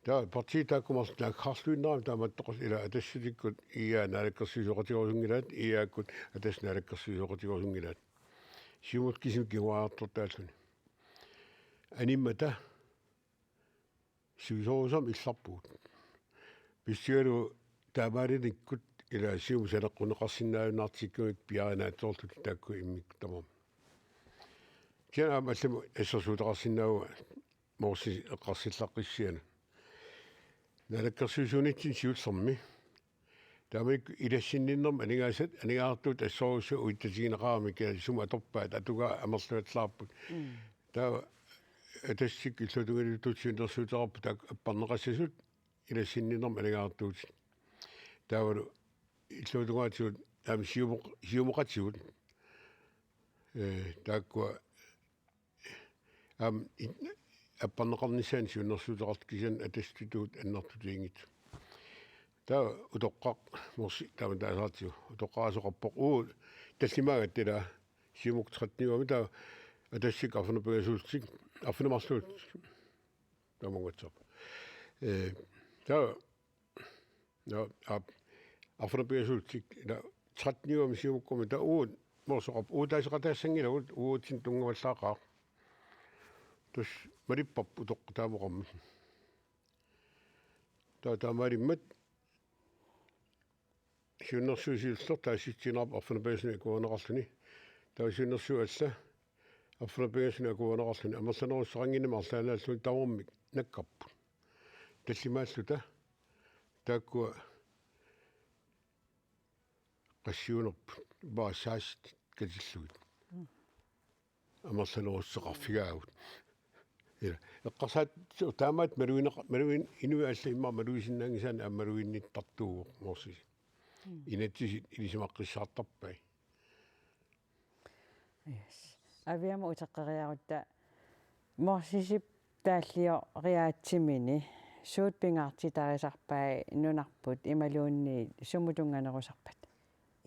Taava partiit taakku marluk naaggaarluinnarami taamaattoqarlutik ila Atassutikkut I A naalakkersuisooqatigerusunngilaat, I A-kkut Atasut naalakkersuisooqatigerusunngilaat. Siumut kisimi kinguariartortaalluni. Animmata sivisoorusumik illarpugut. Pissusigalugu taamaalinikkut ila Siumut saneqqunneqarsinnaajunnaartikkumik piaarinaatsoorlutik taakku immikkut tamarmik. Kisianni aamma allamik assersuutaqarsinnaavunga Morsip eqqarsillaqqissaanut. Naalakkersuisuunitsinni siullermi. Taamanikkut ilassinninnermut aningaasat, aningaasartuutit assorsuaq uittatigineqaramik, kisianni sumut atorpaat, atugaat amerlavallaarput. Mm. Taava Atassut illuatungiliuttut siunnersuuteqarput taakku apparneqassasut ilassinninnermut aningaasartuutit. Taavalu illuatungaatigut aamma Siumoq-, Siumoqatigut. Ee, taakkua aamma i-, apparneqarnissaannik siunnersuuteqartut kisianni Atassutut annertutiginngitsut. Taava utoqqaq Morsi taama taasaatigu. Utoqqaraasoqarpoq uu tallimaagatta ila Siumut tretteniuvoq taava Atassut arfineq-pingasuullutik, arfineq-marluullutik. Taamaanngatsiarpoq. Ee, taava, no, aap, arfineq-pingasuullutik, ila tretteniuvoq Siumukkut taava uu, Morsoqarpoq, uu taaseqataassanngilaq, uu, uatsinnut tunngavallaaqaaq. Tassa malipparput utoqqaat taama oqarmat. Taava taamaalimmat siunnersuut siulleq taava sitsiinnarpoq arfineq-pingasunik akuerineqarluni. Taava siunnersuut alla arfineq-pingasunik akuerineqarluni. Amerlanerussaqannginnami arlaannaalluni tamarmik nakkarput. Tallimaalluta taakkua qassiunerput, upaassaassit katillugit. Mm. Amerlanerussaqarfigaagut. Ila, eqqarsaat taamaat malugineqa-, malugiin-, inuit allat immaqa malugisinnaanngisaanni aamma maluginnittartuuvoq Morsisi. Mm. Inatsisit ilisimaqqissaartarpai. Yes. Aviama uteqqeriarutta Morsisip taallioriaatsimini suut pingaartitarisarpai nunarput imaluunniit sumut tunnganerusarpat?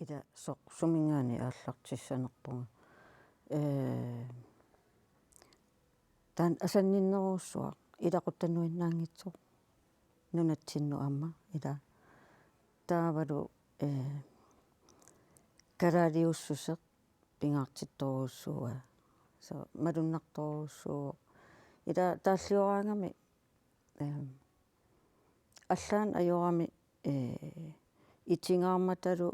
Ila soorlu suminngaanniit aallartissanerpunga. Ee, taanna asanninnerujussuaq ilaquttannuinnaanngitsoq nunatsinnut aamma ila. Taavalu, ee, kalaaliussuseq pingaartittorujussuuaa. Soorlu malunnartorujussuuvoq. Ila taallioraangami, ee, allaat ajorami, ee, itigaarmatalu,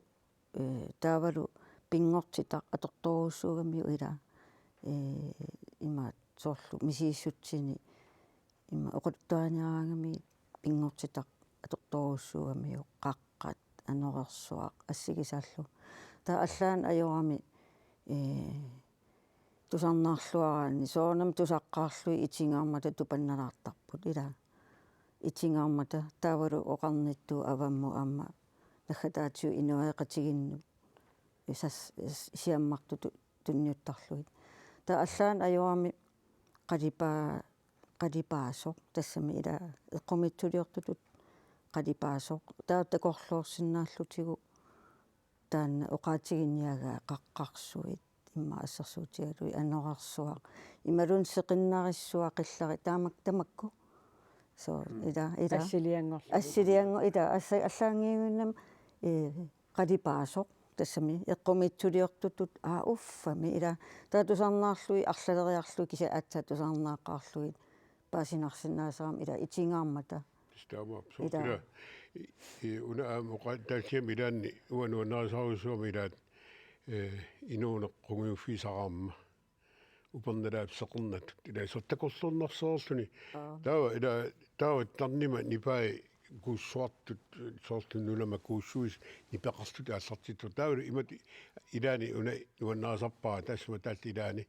ee, taavalu pinngortitaq atortorujussuugamiuk ila, ee, imaat soorlu misigissutsini ima oqaluttuariniaraangami pinngortitaq atortorujussuugamiuk qaqqat anorersuaq assigisaallu. Taava allaat ajorami, ee, tusarnaarluaraanni soorunami tusaqqaarlugit itigaarmata tupannalaartarput ila. Itigaarmata taavalu oqarnittut avammut aamma naggataatigut inoqatigiinnut isas-, is-, siammartutut tunniuttarlugit. Taava allaat ajorami qalipaa-, qalipaasoq, tassami ila eqqumiitsuliortutut qalipaasoq. Taava takorloorsinnaallutigu taanna oqaatiginiagaa qaqqarsuit, immaqa assersuutigalugit anorersuaq. Imaluunniit seqinnarissuaq qillari taamak-, tamakku. So, mm, ila, ila. Assilianngorlugu. Assilianngo-, ila, assa-, allaanngiinnami, ee, qalipaasoq. Tassami eqqumiitsuliortutut aa uffami ila. Taava tusarnaarlugit arlaleriarlugit kisianni aatsaat tusarnaaqqaarlugit paasinarsinnaasarami ila itigaarmata. Tassa taamaappoq. Soorlu ila. Ila, i, i, una aamma oqa-, taassiami ilaanni uanga nuannarisarujussuugama ilaat, ee, inuuneq qungujuffisaraarmat. Upernalaap seqernattut. Ila soorlu takorloornarsereerluni. Aa. Taava ila, taava tarnima nipai kuussuartut, soorlu nunama kuussuis nipeqarlutik aallartittoq. Taava imatut ilaanni una nuannarisarpara, taassuma taallat ilaanni.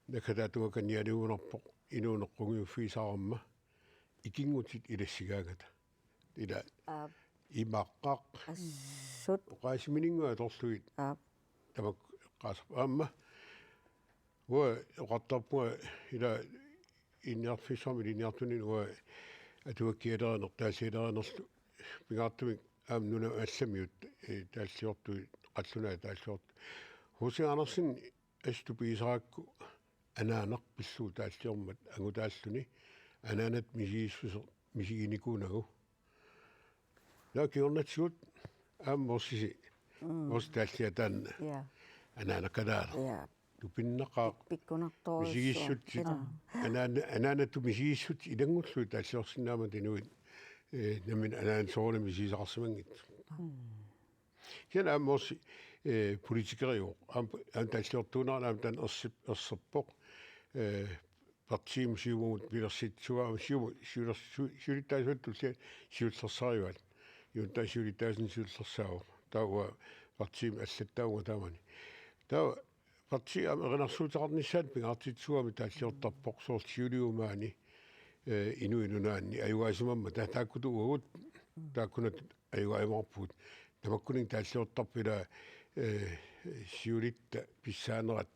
Naggataatungaaniit aniugunarpoq inuuneq qungujuffisaraarmat ikinngutit ilassigaangata. Ila. Aap. imaqaq. Assut. Oqaasiminngaanniit atorlugit. Aap. Tamakku eqqaasarput aamma. Uanga oqartarpunga ila ilinniarfissuarmi ilinniartunini uanga atuakkialerineq taallialerinerlu pingaartumik aamma nunami allamiut, eh, taalliortut qallunaat taalliortut. H C Andersen assut tupigisarakku anaanaq pillugu taalliormat angutaalluni anaanat misigissuseq misiginikuunagu. Naa kingornatsigut aamma Morsisi. Morsi taalliataanna. Ja. Anaanakalaala. Ja. Tupinnaqaaq. Pikkunartorujussuaq. Misigissutsit. Ila. Anaana-, anaanatut misigissutsit ilanngullugit taalliorsinnaammata inuit. Eh, nammineq anaanat soorunami misigisaqarsimanngitsut. Kisianni aamma Morsi, eh, politikeriuvoq. Aamma, aamma taalliortuunera aamma taanna ersip-, erserpoq. Eh, partiimut Siumumut pilersitsisua, Siumu-, siulers-, su-, siulittaasuata tullia siullersarivaat. Juuntaa siulittaasunik siullersaavoq. Taava uanga partiimi allattaavunga taamani. Taava partiit aamma erinarsuuteqarnissaat pingaartitsisuugami taalliortarpoq soorlu siuliup maani, eh, Inuit Nunaanni ajugaasimammata ta-, taakkutut uagut taakkunatut ajugaasimaarpugut. Tamakkuninnga taalliortarput ila, eh, siulitta pissaanerat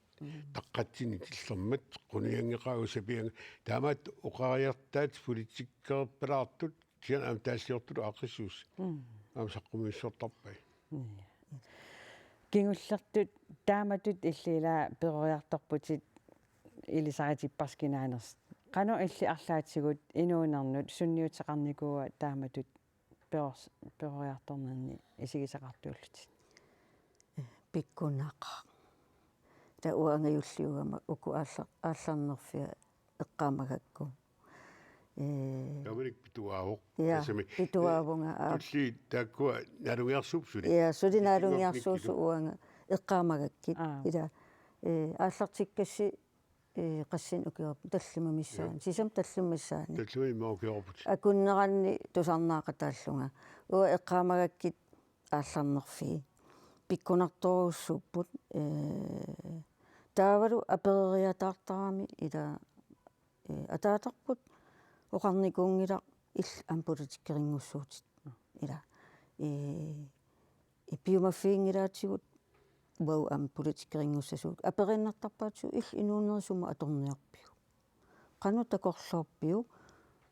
taqqatsinni tillermat qunianngeqaagut sapianngillat. Taamaattoq oqariartaat politikerpalaartut kisianni aamma taalliortutut aaqqissuussat. Aamma saqqummiussortarpai. Kingullertut taamatut illit ila peroriartorputit ilisaritipparsi kinaanersoq. Qanoq illit arlaatigut inuunernut sunniuteqarnikuua taamatut perors-, peroriartornerni isigisaqartuullutit? Pikkunaqaaq. Taava uanga angajulliugama uku aalla-, aallarnerfiat eqqaamagakku. Eh, Taamanikkut pituaavoq. Ja, Tassami, pituaavunga, eh, aap. Tulliit taakkua naalungiarsuupput suli. Ja, suli Kingornikkilu. Naalungiarsuusugut uanga eqqaamagakkit. Aap. Ila, eh, aallartikkassi, eh, qassinik ukiorput tallimat missaani. Ja. Sisamat tallimat missaani. Tallimat immaqa ukiorput. Akunneranni tusarnaaqataallunga. Uanga eqqaamagakkit aallarnerfii. Pikkunartorujussuupput, eh, taavalu apereriataartarami ila, eh, ataatarput oqarnikuunngilaq illit aamma politikerinngussuutit. Ila, eh, eh, piumaffiginngilaatigut uagut aamma politikerinngussasoq. Aperiinnartarpaatigut illit inuuneri sumut atorniarpiuk? Qanoq takorloorpiuk?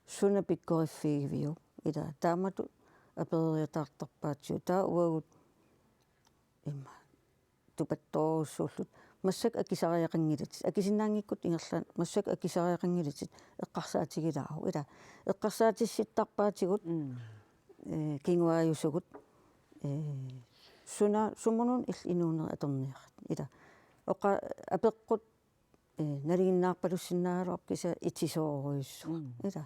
Suna pikkoriffigiviuk? Ila taamatut apereriataartarpaatigut. Taava uagut ima tupattorujussuulluta. Massakkut akisariaqanngilatit. Akisinnaanngikkutta ingerlaannaq massakkut akisariaqanngilatit. Eqqarsaatigilaaruk. Ila eqqarsaatissittarpaatigut, Mm. eh, kinguaajusugut. Eh, suna, sumununa illit inuuneri atorniarit. Ila oqa-, apeqqut, eh, nalinginnaarpalussinnaagaluarpoq kisianni itisoorujussuaq. Mm. Ila.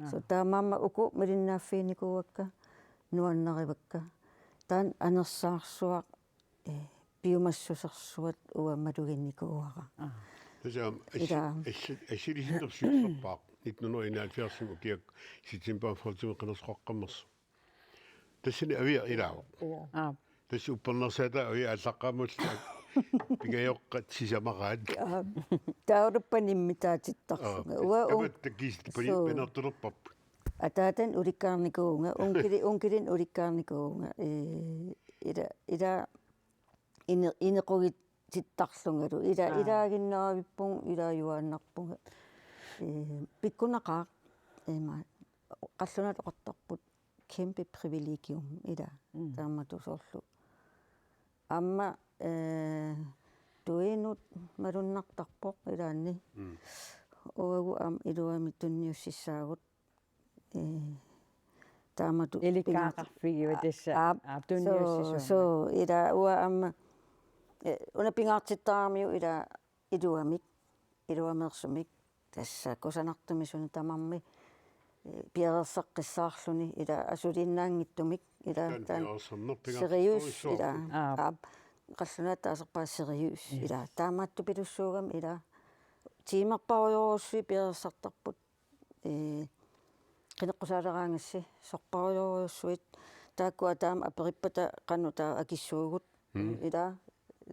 Aa. So taamaammat uku malinnaaffiginikuuakka, nuannarivakka. Taanna anersaarsuaq, eh, piumassusersuat uanga maluginnikuuara. Aa. Tassa aamma Ila. assi-, assi-, assilisinnerput siullerpaaq. Nitten hundrede enoghalvfjerds ukiaq september fjorten qinersisoqaqqammersoq. Tassani Avia ilaavoq. Ja. Aap. Tassa uppernarsaataa Avia aallaqqaammullu pingajoqqat sisamaraat. Ja. Taaruppa nimmitaatittarlunga. Aa, Uanga un-, tamat takiisitpani suu. Pinartulerparput. Ataatani ulikkaarnikuuvunga, unkili-, unkilini ulikkaarnikuuvunga. Eh, ila, ila ine-, inequgitittarlungalu. Ila, aa. Ilaaginnaavippunga, ilaajuaannarpunga. Eh, pikkunaqaaq, ima, qallunaatut oqartarput kæmpe privilegium, ila, mm, taamatut soorlu. Aamma, eh, tuinut malunnartarpoq ilaanni. Mm. Uagut aamma iluamik tunniussissaagut. Eh, taamatut Ilikkagaqarfigivat tassa, Aap, aap, tunniussisuummat. So, so, ila uanga aamma, eh, una pingaartittaramiuk ila iluamik, iluameersumik, tassa kusanartumik suna tamarmi, eh, piareersaqqissaarluni, ila asuliinnaanngitsumik, ila taanna piareersarneq Sirius, ila, pingaartorujussuarput. Aap. Aap, qallunaatut taasarpaat Sirius, yes, ila, taamaattupilussuugami, ila, tiimerparujorujussuit piareersartarput, eh, qineqqusaaleraangassi, sorparujorujussuit, taakkua taama aperippata qanoq taava akissuugut, mm, ila,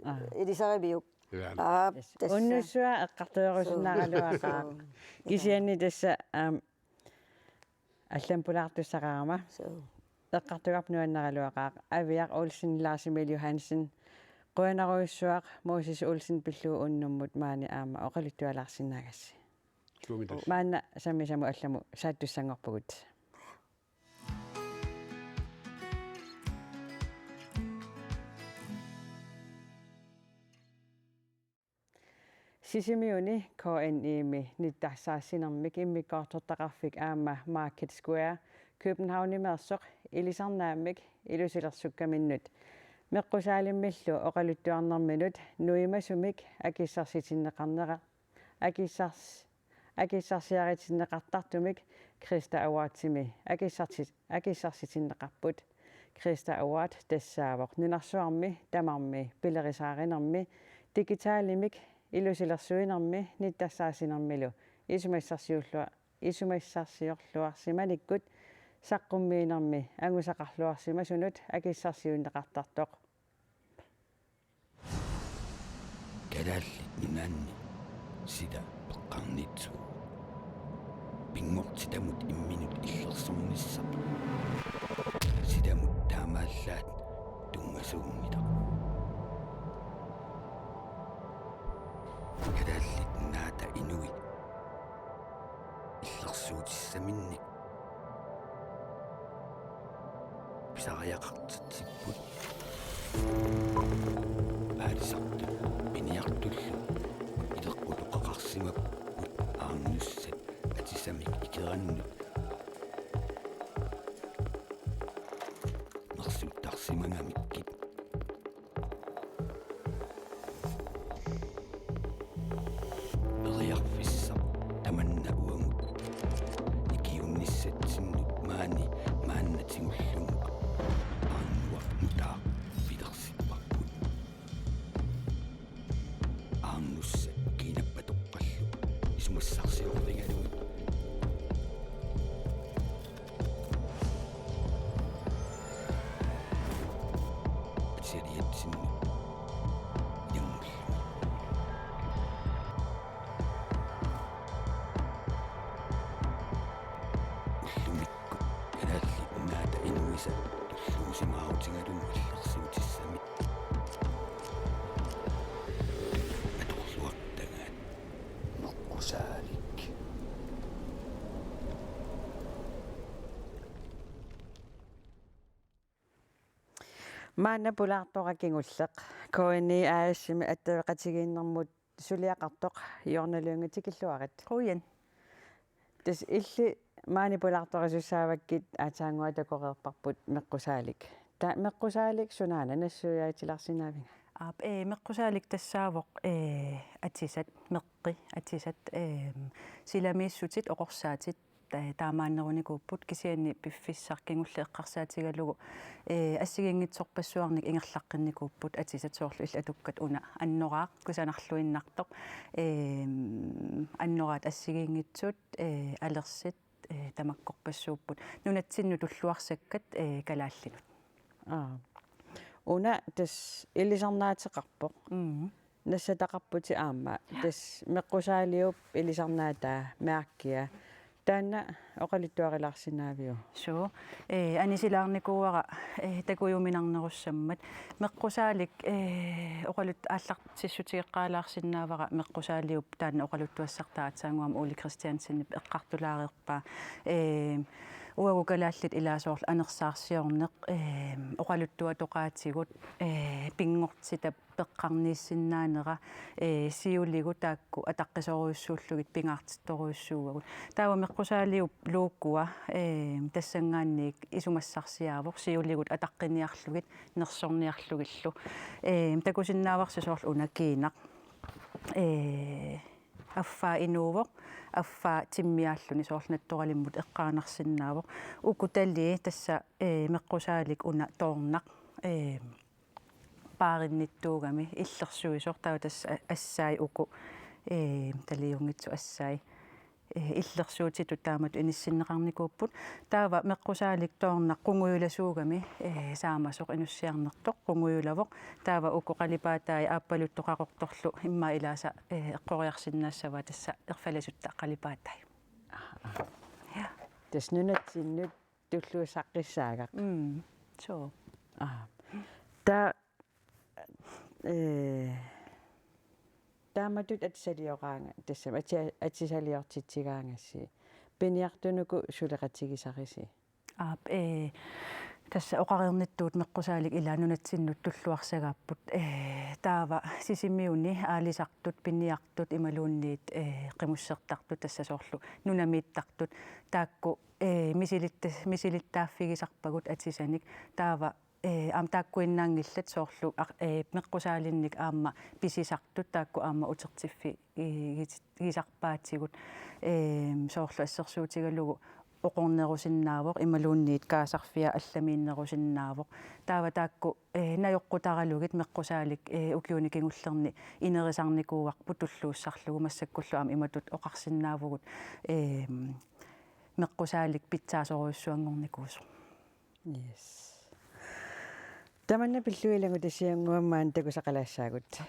aa, ilisariviuk? Ila. Aap, yes, tassa. Unnussua eqqartuerusinnaagaluaqaaq. So, ila. Kisianni tassa, aam, allamik pulaartussaqarama. So. eqqartugarput nuannaraluaqaaq. Aviaq Olsen, Lars Emil Johansen, qujanarujussuaq Moses Olsen pillugu unnummut maani aamma oqaluttualaarsinnaagassi. Tuumitaas. Maanna sammisamut allamut saattussanngorpugut. Sisimiuni K N I-mi nittassaassinermik immikkoortortaqarfik aamma Market Square Københavnimeersoq ilisarnaammik ilusilersukkaminnut meqqusaalimiillu oqaluttuarnerminut nuimasumik akissarsitinneqarnera akissars-, akissarsiaritinneqartartumik Krista Awardsimi akissarsi-, akissarsitinneqarput. Krista Award tassaavoq nunarsuarmi tamarmi pilerisaarinermi digitalimik ilusilersuinermi nittassaassinermilu isumassarsiullua-, isumassarsiorluarsimanikkut saqqummiinermi angusaqarluarsimasunut akissarsiunneqartartoq. Kalaallit Nunaanni sila peqqarniitsuuvoq. Pinngortitamut imminut illersornissaq. Silamut taamaallaat tunngasuunngilaq. Kalaallit Nunaata Inuit illersuutissaminnik pisariaqartitsipput. Paalisartut piniartullu ileqqutoqaqarsimapput aarnussat atisamik ikerannut. Nersuuttarsimagamikkit. Periarfissaq tamanna uagut ikiuunnissatsinnut maani maanna tigullugu aarnuarnutaaq pilersipparput. Aarnussat kiinappatoqqallu isumassarsiorfigalugit. Atisaat iatsinni ilanngullugu. Ullumikkut Kalaallit Nunaata Inuisa tulluusimaarutigalugit illersuutissamik atorluartagaat meqqusaalik. Maanna pulaartoq kingulleq K N I A/S-imi attaveqatigiinnermut suliaqartoq Jonna Lynge, tikilluarit. Qujan. Tassa illit maani pulaartorisussaavakkit aatsaannguaq takoreerparput meqqusaalik. Taava meqqusaalik sunaana nassuiaatilaarsinnaaviga? Aap, ee, meqqusaalik tassaavoq, ee, atisat, meqqi, atisat, ee, silamiissutit, oqorsaatit, ta-, taamaannerunikuupput, kisianni piffissaq kingulleq eqqarsaatigalugu, ee, assigiinngitsorpassuarnik ingerlaqqinnikuupput atisat, soorlu illit atukkat una annoraaq kusanarluinnartoq, ee, annoraat assigiinngitsut, ee, alersit, ee, tamakkorpassuupput. Nunatsinnut tulluarsakkat, ee, kalaallinut. Aa. Una tassa ilisarnaateqarpoq. Mm. Nassataqarputit aamma. Tassa meqqusaaliup ilisarnaataa, mærkia. Taanna oqaluttuarilaarsinnaaviuk? Suu. Ee, anisilaarnikuuara, ee, takujuminarnerussammat. Meqqusaalik, ee, oqalut-, aallartissutigeqqaalaarsinnaavara meqqusaaliup taanna oqaluttuassartaa aatsaannguaq Ole Kristiansenip eqqartulaareerpaa. Ee, uagut kalaallit ilaat soorlu anersaarsiorneq, ee, oqaluttuatoqaatigut, ee, pinngortitap peqqarniissinnaanera, ee, siuligut taakku ataqqisorujussuullugit pingaartittorujussuuagut. Taava meqqusaaliup logoa, ee, tassanngaanniit isumassarsiaavoq siuligut ataqqiniarlugit nersorniarlugillu. Ee, takusinnaavarsi soorlu una kiinaq. Ee, affaa inuuvoq, affaa timmiaalluni soorlu nattoralimmut eqqaanarsinnaavoq. Uku talii tassa, ee, meqqusaalik una toornaq, ee, paarinnittuugami illersuisoq, taava tassa a-, assai uku, ee, taliunngitsut assai, ee, illersuutitut taamatut inissinneqarnikuupput. Taava meqqusaalik toornaq qungujulasuugami, ee, saamasoq inussiarnertoq qungujulavoq. Taava uku qalipaatai aappaluttoq qaqortorlu immaqa ilaasa, ee, eqqoriarsinnaassavaat, tassa erfalasuttaq qalipaatai. Ja. Tassa nunatsinnut tulluussaqqissaagaq. Mm. Suu. Aa. Taa, ee, taamatut atisalioraanga-, tassa ati-, atisaliortitsigaangassi. Piniartunuku suleqatigisarisi? Aap, ee, tassa oqareernittut meqqusaalik ilaa nunatsinnut tulluarsagaapput. Ee, taava Sisimiuni aalisartut, piniartut imaluunniit, ee, qimussertartut, tassa soorlu nunamiittartut. Taakku, ee, misilitta-, misilittaaffigisarpagut atisanik. Taava, ee, aamma taakkuinnaanngillat soorlu aq-, ee, meqqusaalinik aamma pisisartut, taakku aamma utertiffigisarpaatigut, ee, soorlu assersuutigalugu oqornerusinnaavoq imaluunniit kaasarfia allamiinnerusinnaavoq. Taava taakku, ee, najoqqutaralugit meqqusaalik, ee, ukiuni kingullerni inerisarnikuuarput tulluussarlugu, massakkullu aamma imatut oqarsinnaavugut, ee, meqqusaalik pitsaasorujussuanngornikuusoq. Yes. Tamanna pillugit ilanngutassaannguamik maani takusaqalaassaagut.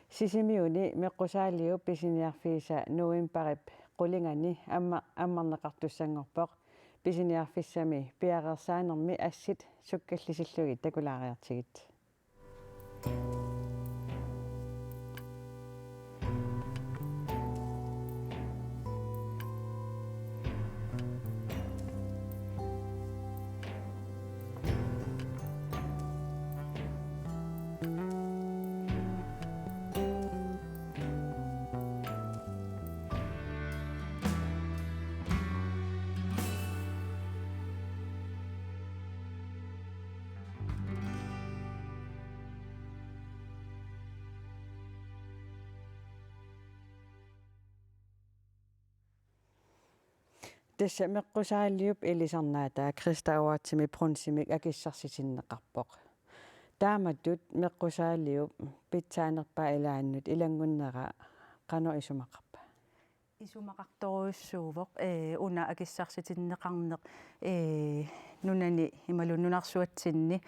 Sisimiuni meqqusaaliup pisiniarfiisa novembarip qulingani amma-, ammarneqartussanngorpoq. Pisiniarfissami piareersaanermi assit sukkallisillugit takulaariartigit. Tassa meqqusaaliup ilisarnaataa Krista Awardsimik bronzemik akissarsitinneqarpoq. Taamatut meqqusaaliup pitsaanerpaa ilaannut ilanngunnera qanoq isumaqarpa? Isumaqartorujussuuvoq, ee, una akissarsitinneqarneq, ee, nunani imaluunniit nunarsuatsinni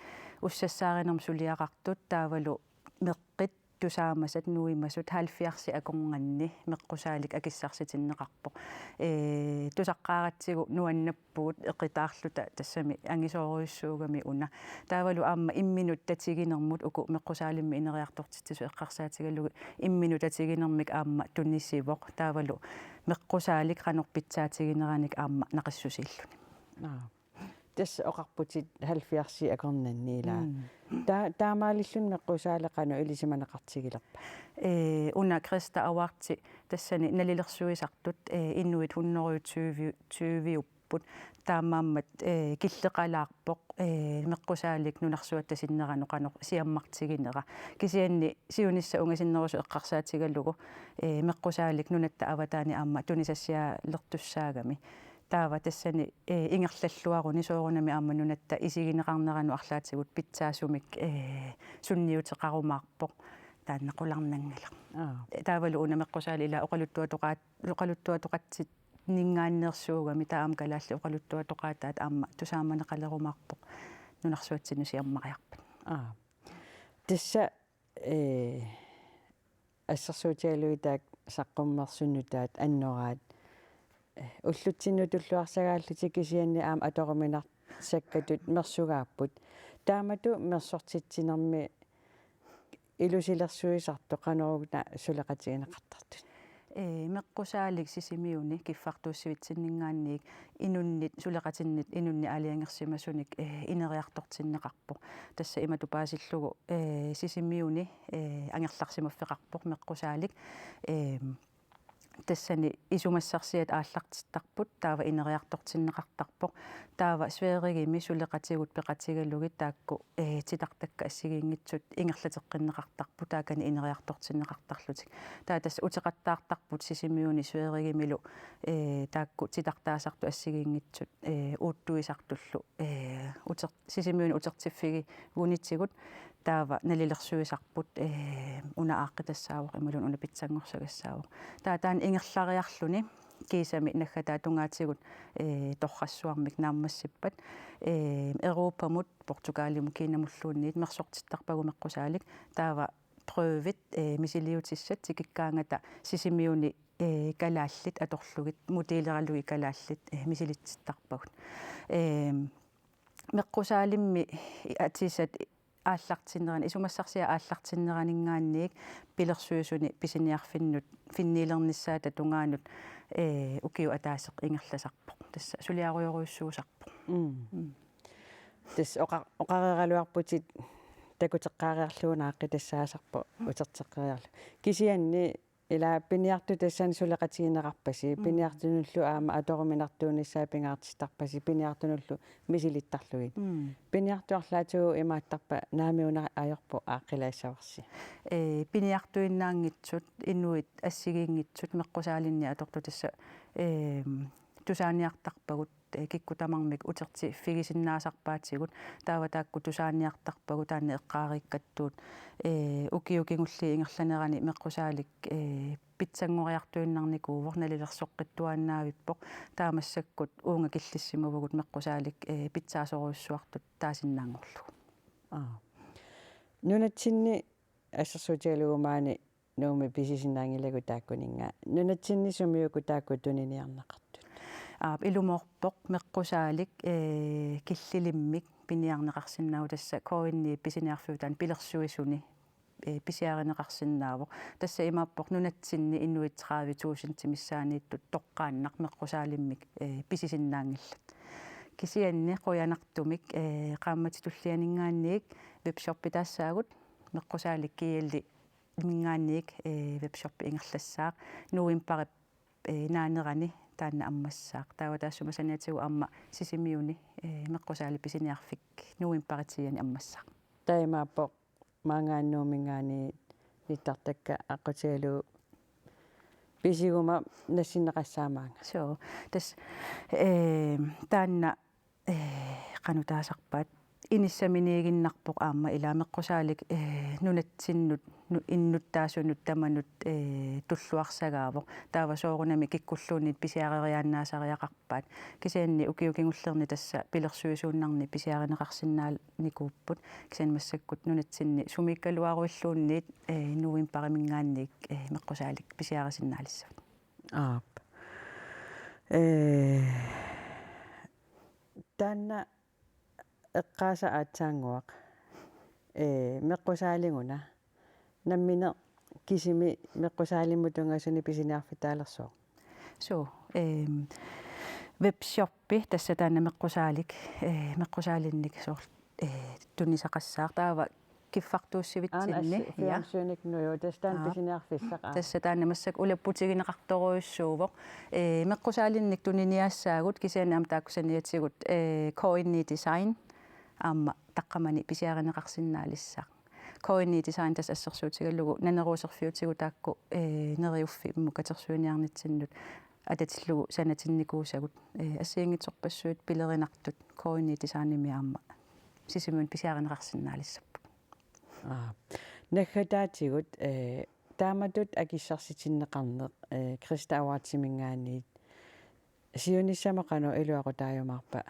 ussassaarinermut suliaqartut taavalu meqqit tusaamasat nuimasut halvfjerdsit akornanni meqqusaalik akissarsitinneqarpoq. Ee, tusaqqaaratsigu nuannappugut eqitaarluta, tassami angisoorujussuugami una. Taavalu aamma imminut tatiginermut uku meqqusaalimmi ineriartortitsisut eqqarsaatigalugit imminut tatiginermik aamma tunisivoq. Taavalu meqqusaalik qanoq pitsaatigineranik aamma naqissusiilluni. Aa. Tassa oqarputit halvfjerdsit akornanni ilaa. Mm. Ta-, taamaalilluni meqqusaalik qanoq ilisimaneqartigilerpa? Ee, una Krista Awardsi tassani nalilersuisartut, ee, inuit hundrede tyve, tyve-upput, taamaammat, ee, killeqalaarpoq, ee, meqqusaalik nunarsuatta sinneranut qanoq siammartiginera. Kisianni siunissaq ungasinnerusoq eqqarsaatigalugu, ee, meqqusaalik nunatta avataani aamma tunisassialertussaagami. Taava tassani, ee, ingerlalluaruni soorunami aamma nunatta isigineqarneranut arlaatigut pitsaasumik, ee, sunniuteqarumaarpoq, taanna qularnanngilaq. Aa. Taavalu una meqqusaalik ilaa oqaluttuatoqaat-, oqaluttuatoqatsinninngaanneersuugami, taava aamma kalaallit oqaluttuatoqaataat aamma tusaamaneqalerumaarpoq nunarsuatsinnut siammariarpat. Aa. Tassa, ee, assersuutigalugit taakku saqqummersunnutaat annoraat, ee, ullutsinnut tulluarsagaallutik kisianni aamma atoruminarsakkattut mersugaapput. Taamatut mersortitsinermi ilusilersuisartut qanoruna suleqatigineqartartut? Ee, meqqusaalik Sisimiuni kiffartuussivitsinninngaanniit inunnit, suleqatinnit inunnit aalajangersimasunik, ee, ineriartortinneqarpoq. Tassa imatut paasillugu, ee, Sisimiuni, ee, angerlarsimaffeqarpoq meqqusaalik. Ee, tassani isumassarsiat aallartittarput, taava ineriartortinneqartarpoq. Taava Sverigemi suleqatigut peqatigalugit taakku, ee, titartakkat assigiinngitsut ingerlateqqinneqartarput taakani ineriartortinneqartarlutik. Taava tassa uteqattaartarput Sisimiuni Sverigemilu, ee, taakku titartaasartut assigiinngitsut, ee, uuttuisartullu, ee, uter-, Sisimiuni utertiffigivunitigut, taava nalilersuisarput, ee, una aaqqitassaavoq imaluunniit una pitsanngorsagassaasoq. Taava taanna ingerlariarluni kiisami naggataata tungaatigut, ee, torrassuarmik naammassippat, ee, Europamut, Portugalimut, Kinamulluunniit mersortittarpagut meqqusaalik, taava prøvit, ee, misiliutissat tikikkaangata Sisimiuni ee, kalaallit atorlugit, modeleralugit kalaallit, ee, misilitsittarpagut. Ee, meqqusaalimmi atisat aallartinnerani, isumassarsiaq aallartinneraninngaanniit pilersuisuni pisiniarfinnut, finniilernissaata tungaanut, ee, ukioq ataaseq ingerlasarpoq. Tassa suliarujorujussuusarpoq. Mm. Mm. Tassa oqa-, oqareeraluarputit takuteqqaariarlugu naaqqi tassaasarpoq uterteqqeriarlugu. Kisianni ila piniartut tassani suleqatigineqarpasi, mm, piniartunullu aamma atoruminartuunissaa pingaartittarpasi, piniartunullu misilittarlugit. Mm. Piniartut arlaatigut imaattarpata naami una ajorpoq aaqqilaassavarsi. Ee, piniartuinnaanngitsut, inuit assigiinngitsut meqqusaalinni atortut tassa, ee, tusaaniartarpagut, ee, kikkut tamarmik utertiffigisinnaasarpaatigut, taava taakku tusaaniartarpagut taanna eqqaariikkattut, ee, ukiut kingulliit ingerlanerani meqqusaalik, ee, pitsanngoriartuinnarnikuuvoq, nalilersoqqittuaannaavippoq, taava massakkut uunga killissimavugut meqqusaalik, ee, pitsaasorujussuartut taasinnaanngorlugu. Aa. Nunatsinni assersuutigalugu maani Nuummi pisisinnaanngilagut taakkuninnga. Nunatsinni sumiuku taakku tuniniarneqartut? Aap, ilumoorpoq meqqusaalik, ee, killilimmik piniarneqarsinnaavoq, tassa K N I pisiniarfiup taanna pilersuisuni, ee, pisiarineqarsinnaavoq. Tassa imaappoq nunatsinni inuit tredive tusind missaanniittut toqqaannaq meqqusaalimmik, ee, pisisinnaanngillat. Kisianni qujanartumik, ee, qaammatit tullianinngaanniit webshoppi taassaagut, meqqusaalik G L-iminngaanniit, ee, webshoppi ingerlassaaq. Novembarip, ee, naanerani taanna ammassaaq. Taava taassuma saniatigut aamma Sisimiuni, ee, meqqusaalik pisiniarfik novembarip tiani ammassaaq. Taamaappoq maanngaanniit Nuumminngaanniit nittartakkat aqqutigalugu pisiguma nassinneqassaaq maanga. Suu, tassa, ee, taanna, ee, qanoq taasarpaat, inissaminiiginnarpoq aamma ila meqqusaalik, ee, nunatsinnut, nu-, innuttaasunut tamanut, ee, tulluarsagaavoq. Taava soorunami kikkulluunniit pisiareriaannaasariaqarpaat. Kisianni ukiut kingullerni tassa pilersuisuunnarni pisiarineqarsinnaanikuupput. Kisianni massakkut nunatsinni sumiikkaluaruilluunniit, ee, novembariminngaanniit, ee, meqqusaalik pisiarisinnaalissavat. Aap. Ee, taanna eqqaasaq aatsaannguaq. Ee, meqqusaaliguna. Nammineq kisimi meqqusaalimmut tunngasunik pisiniarfitaalersoq? Suu, eem, webshoppi tassa taanna meqqusaalik, ee, meqqusaalinnik soorlu, ee, tunisaqassaaq, taava kiffartuussivitsinni. Aana assi, ja. Fjernsynik nuju, tassa taanna, aa, pisiniarfissaq, aa. Tassa taanna massakkut ulapputigineqartorujussuuvoq. Ee, meqqusaalinnik tuniniaassaagut kisianni aamma taakku saniatigut, ee, K N I Design aamma taqqamani pisiarineqarsinnaalissaaq. K N I Design tassa assersuutigalugu naneruuserfiutigut taakku, ee, Neriuffimmut katersuiniarnitsinnut atatillugu sanatinnikuusagut, ee, assigiinngitsorpassuit pilerinartut K N I Designimi aamma Sisimiuni pisiarineqarsinnaalissapput. Aa. Naggataatigut, ee, taamatut akissarsitinneqarneq, ee, Krista Awardsiminngaanniit siunissami qanoq iluaqutaajumaarpa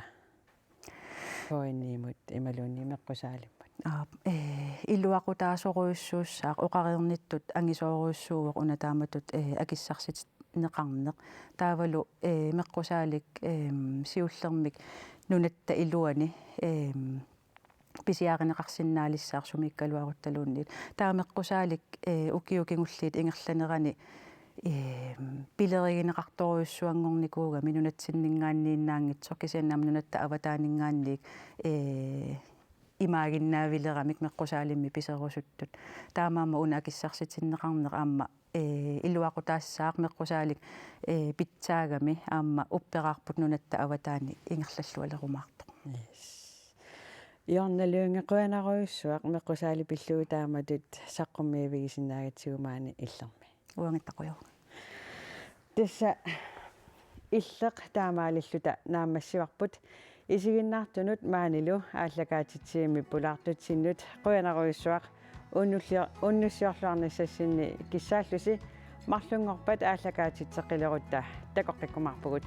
K N I-mut imaluunniit meqqusaalimmut? Aap, ee, iluaqutaasorujussuussaaq, oqareernittut angisoorujussuuvoq una taamatut, ee, akissarsitinneqarneq. Taavalu, ee, meqqusaalik, eem, siullermik nunatta iluani, eem, pisiarineqarsinnaalissaaq sumiikkaluaruttaluunniit. Taava meqqusaalik, ee, ukiut kingulliit ingerlanerani, ee, pilerigineqartorujussuanngornikuugami nunatsinninngaanniinnaanngitsoq kisianni aamma nunatta avataaninngaanniit, ee, imaaginnaavileramik meqqusaalimmi piserusuttut. Taamaammat una akissarsitinneqarneq aamma, ee, iluaqutaassaaq meqqusaalik, ee, pitsaagami aamma upperaarput nunatta avataani ingerlallualerumaartoq. Yes. Jonna Lynge, qujanarujussuaq meqqusaalik pillugu taamatut saqqummiivigisinnaagatsigu maani Illermi. Uangattaaq qujanaq. Tassa Illeq taamaalilluta naammassivarput, isiginnaartunut maanilu aallakaatitsivimmi pulaartutsinnut qujanarujussuaq, unnullio-, unnussiorluarnissassinni kissaallusi, marlunngorpat aallakaatitseqqilerutta takoqqikkumaarpugut.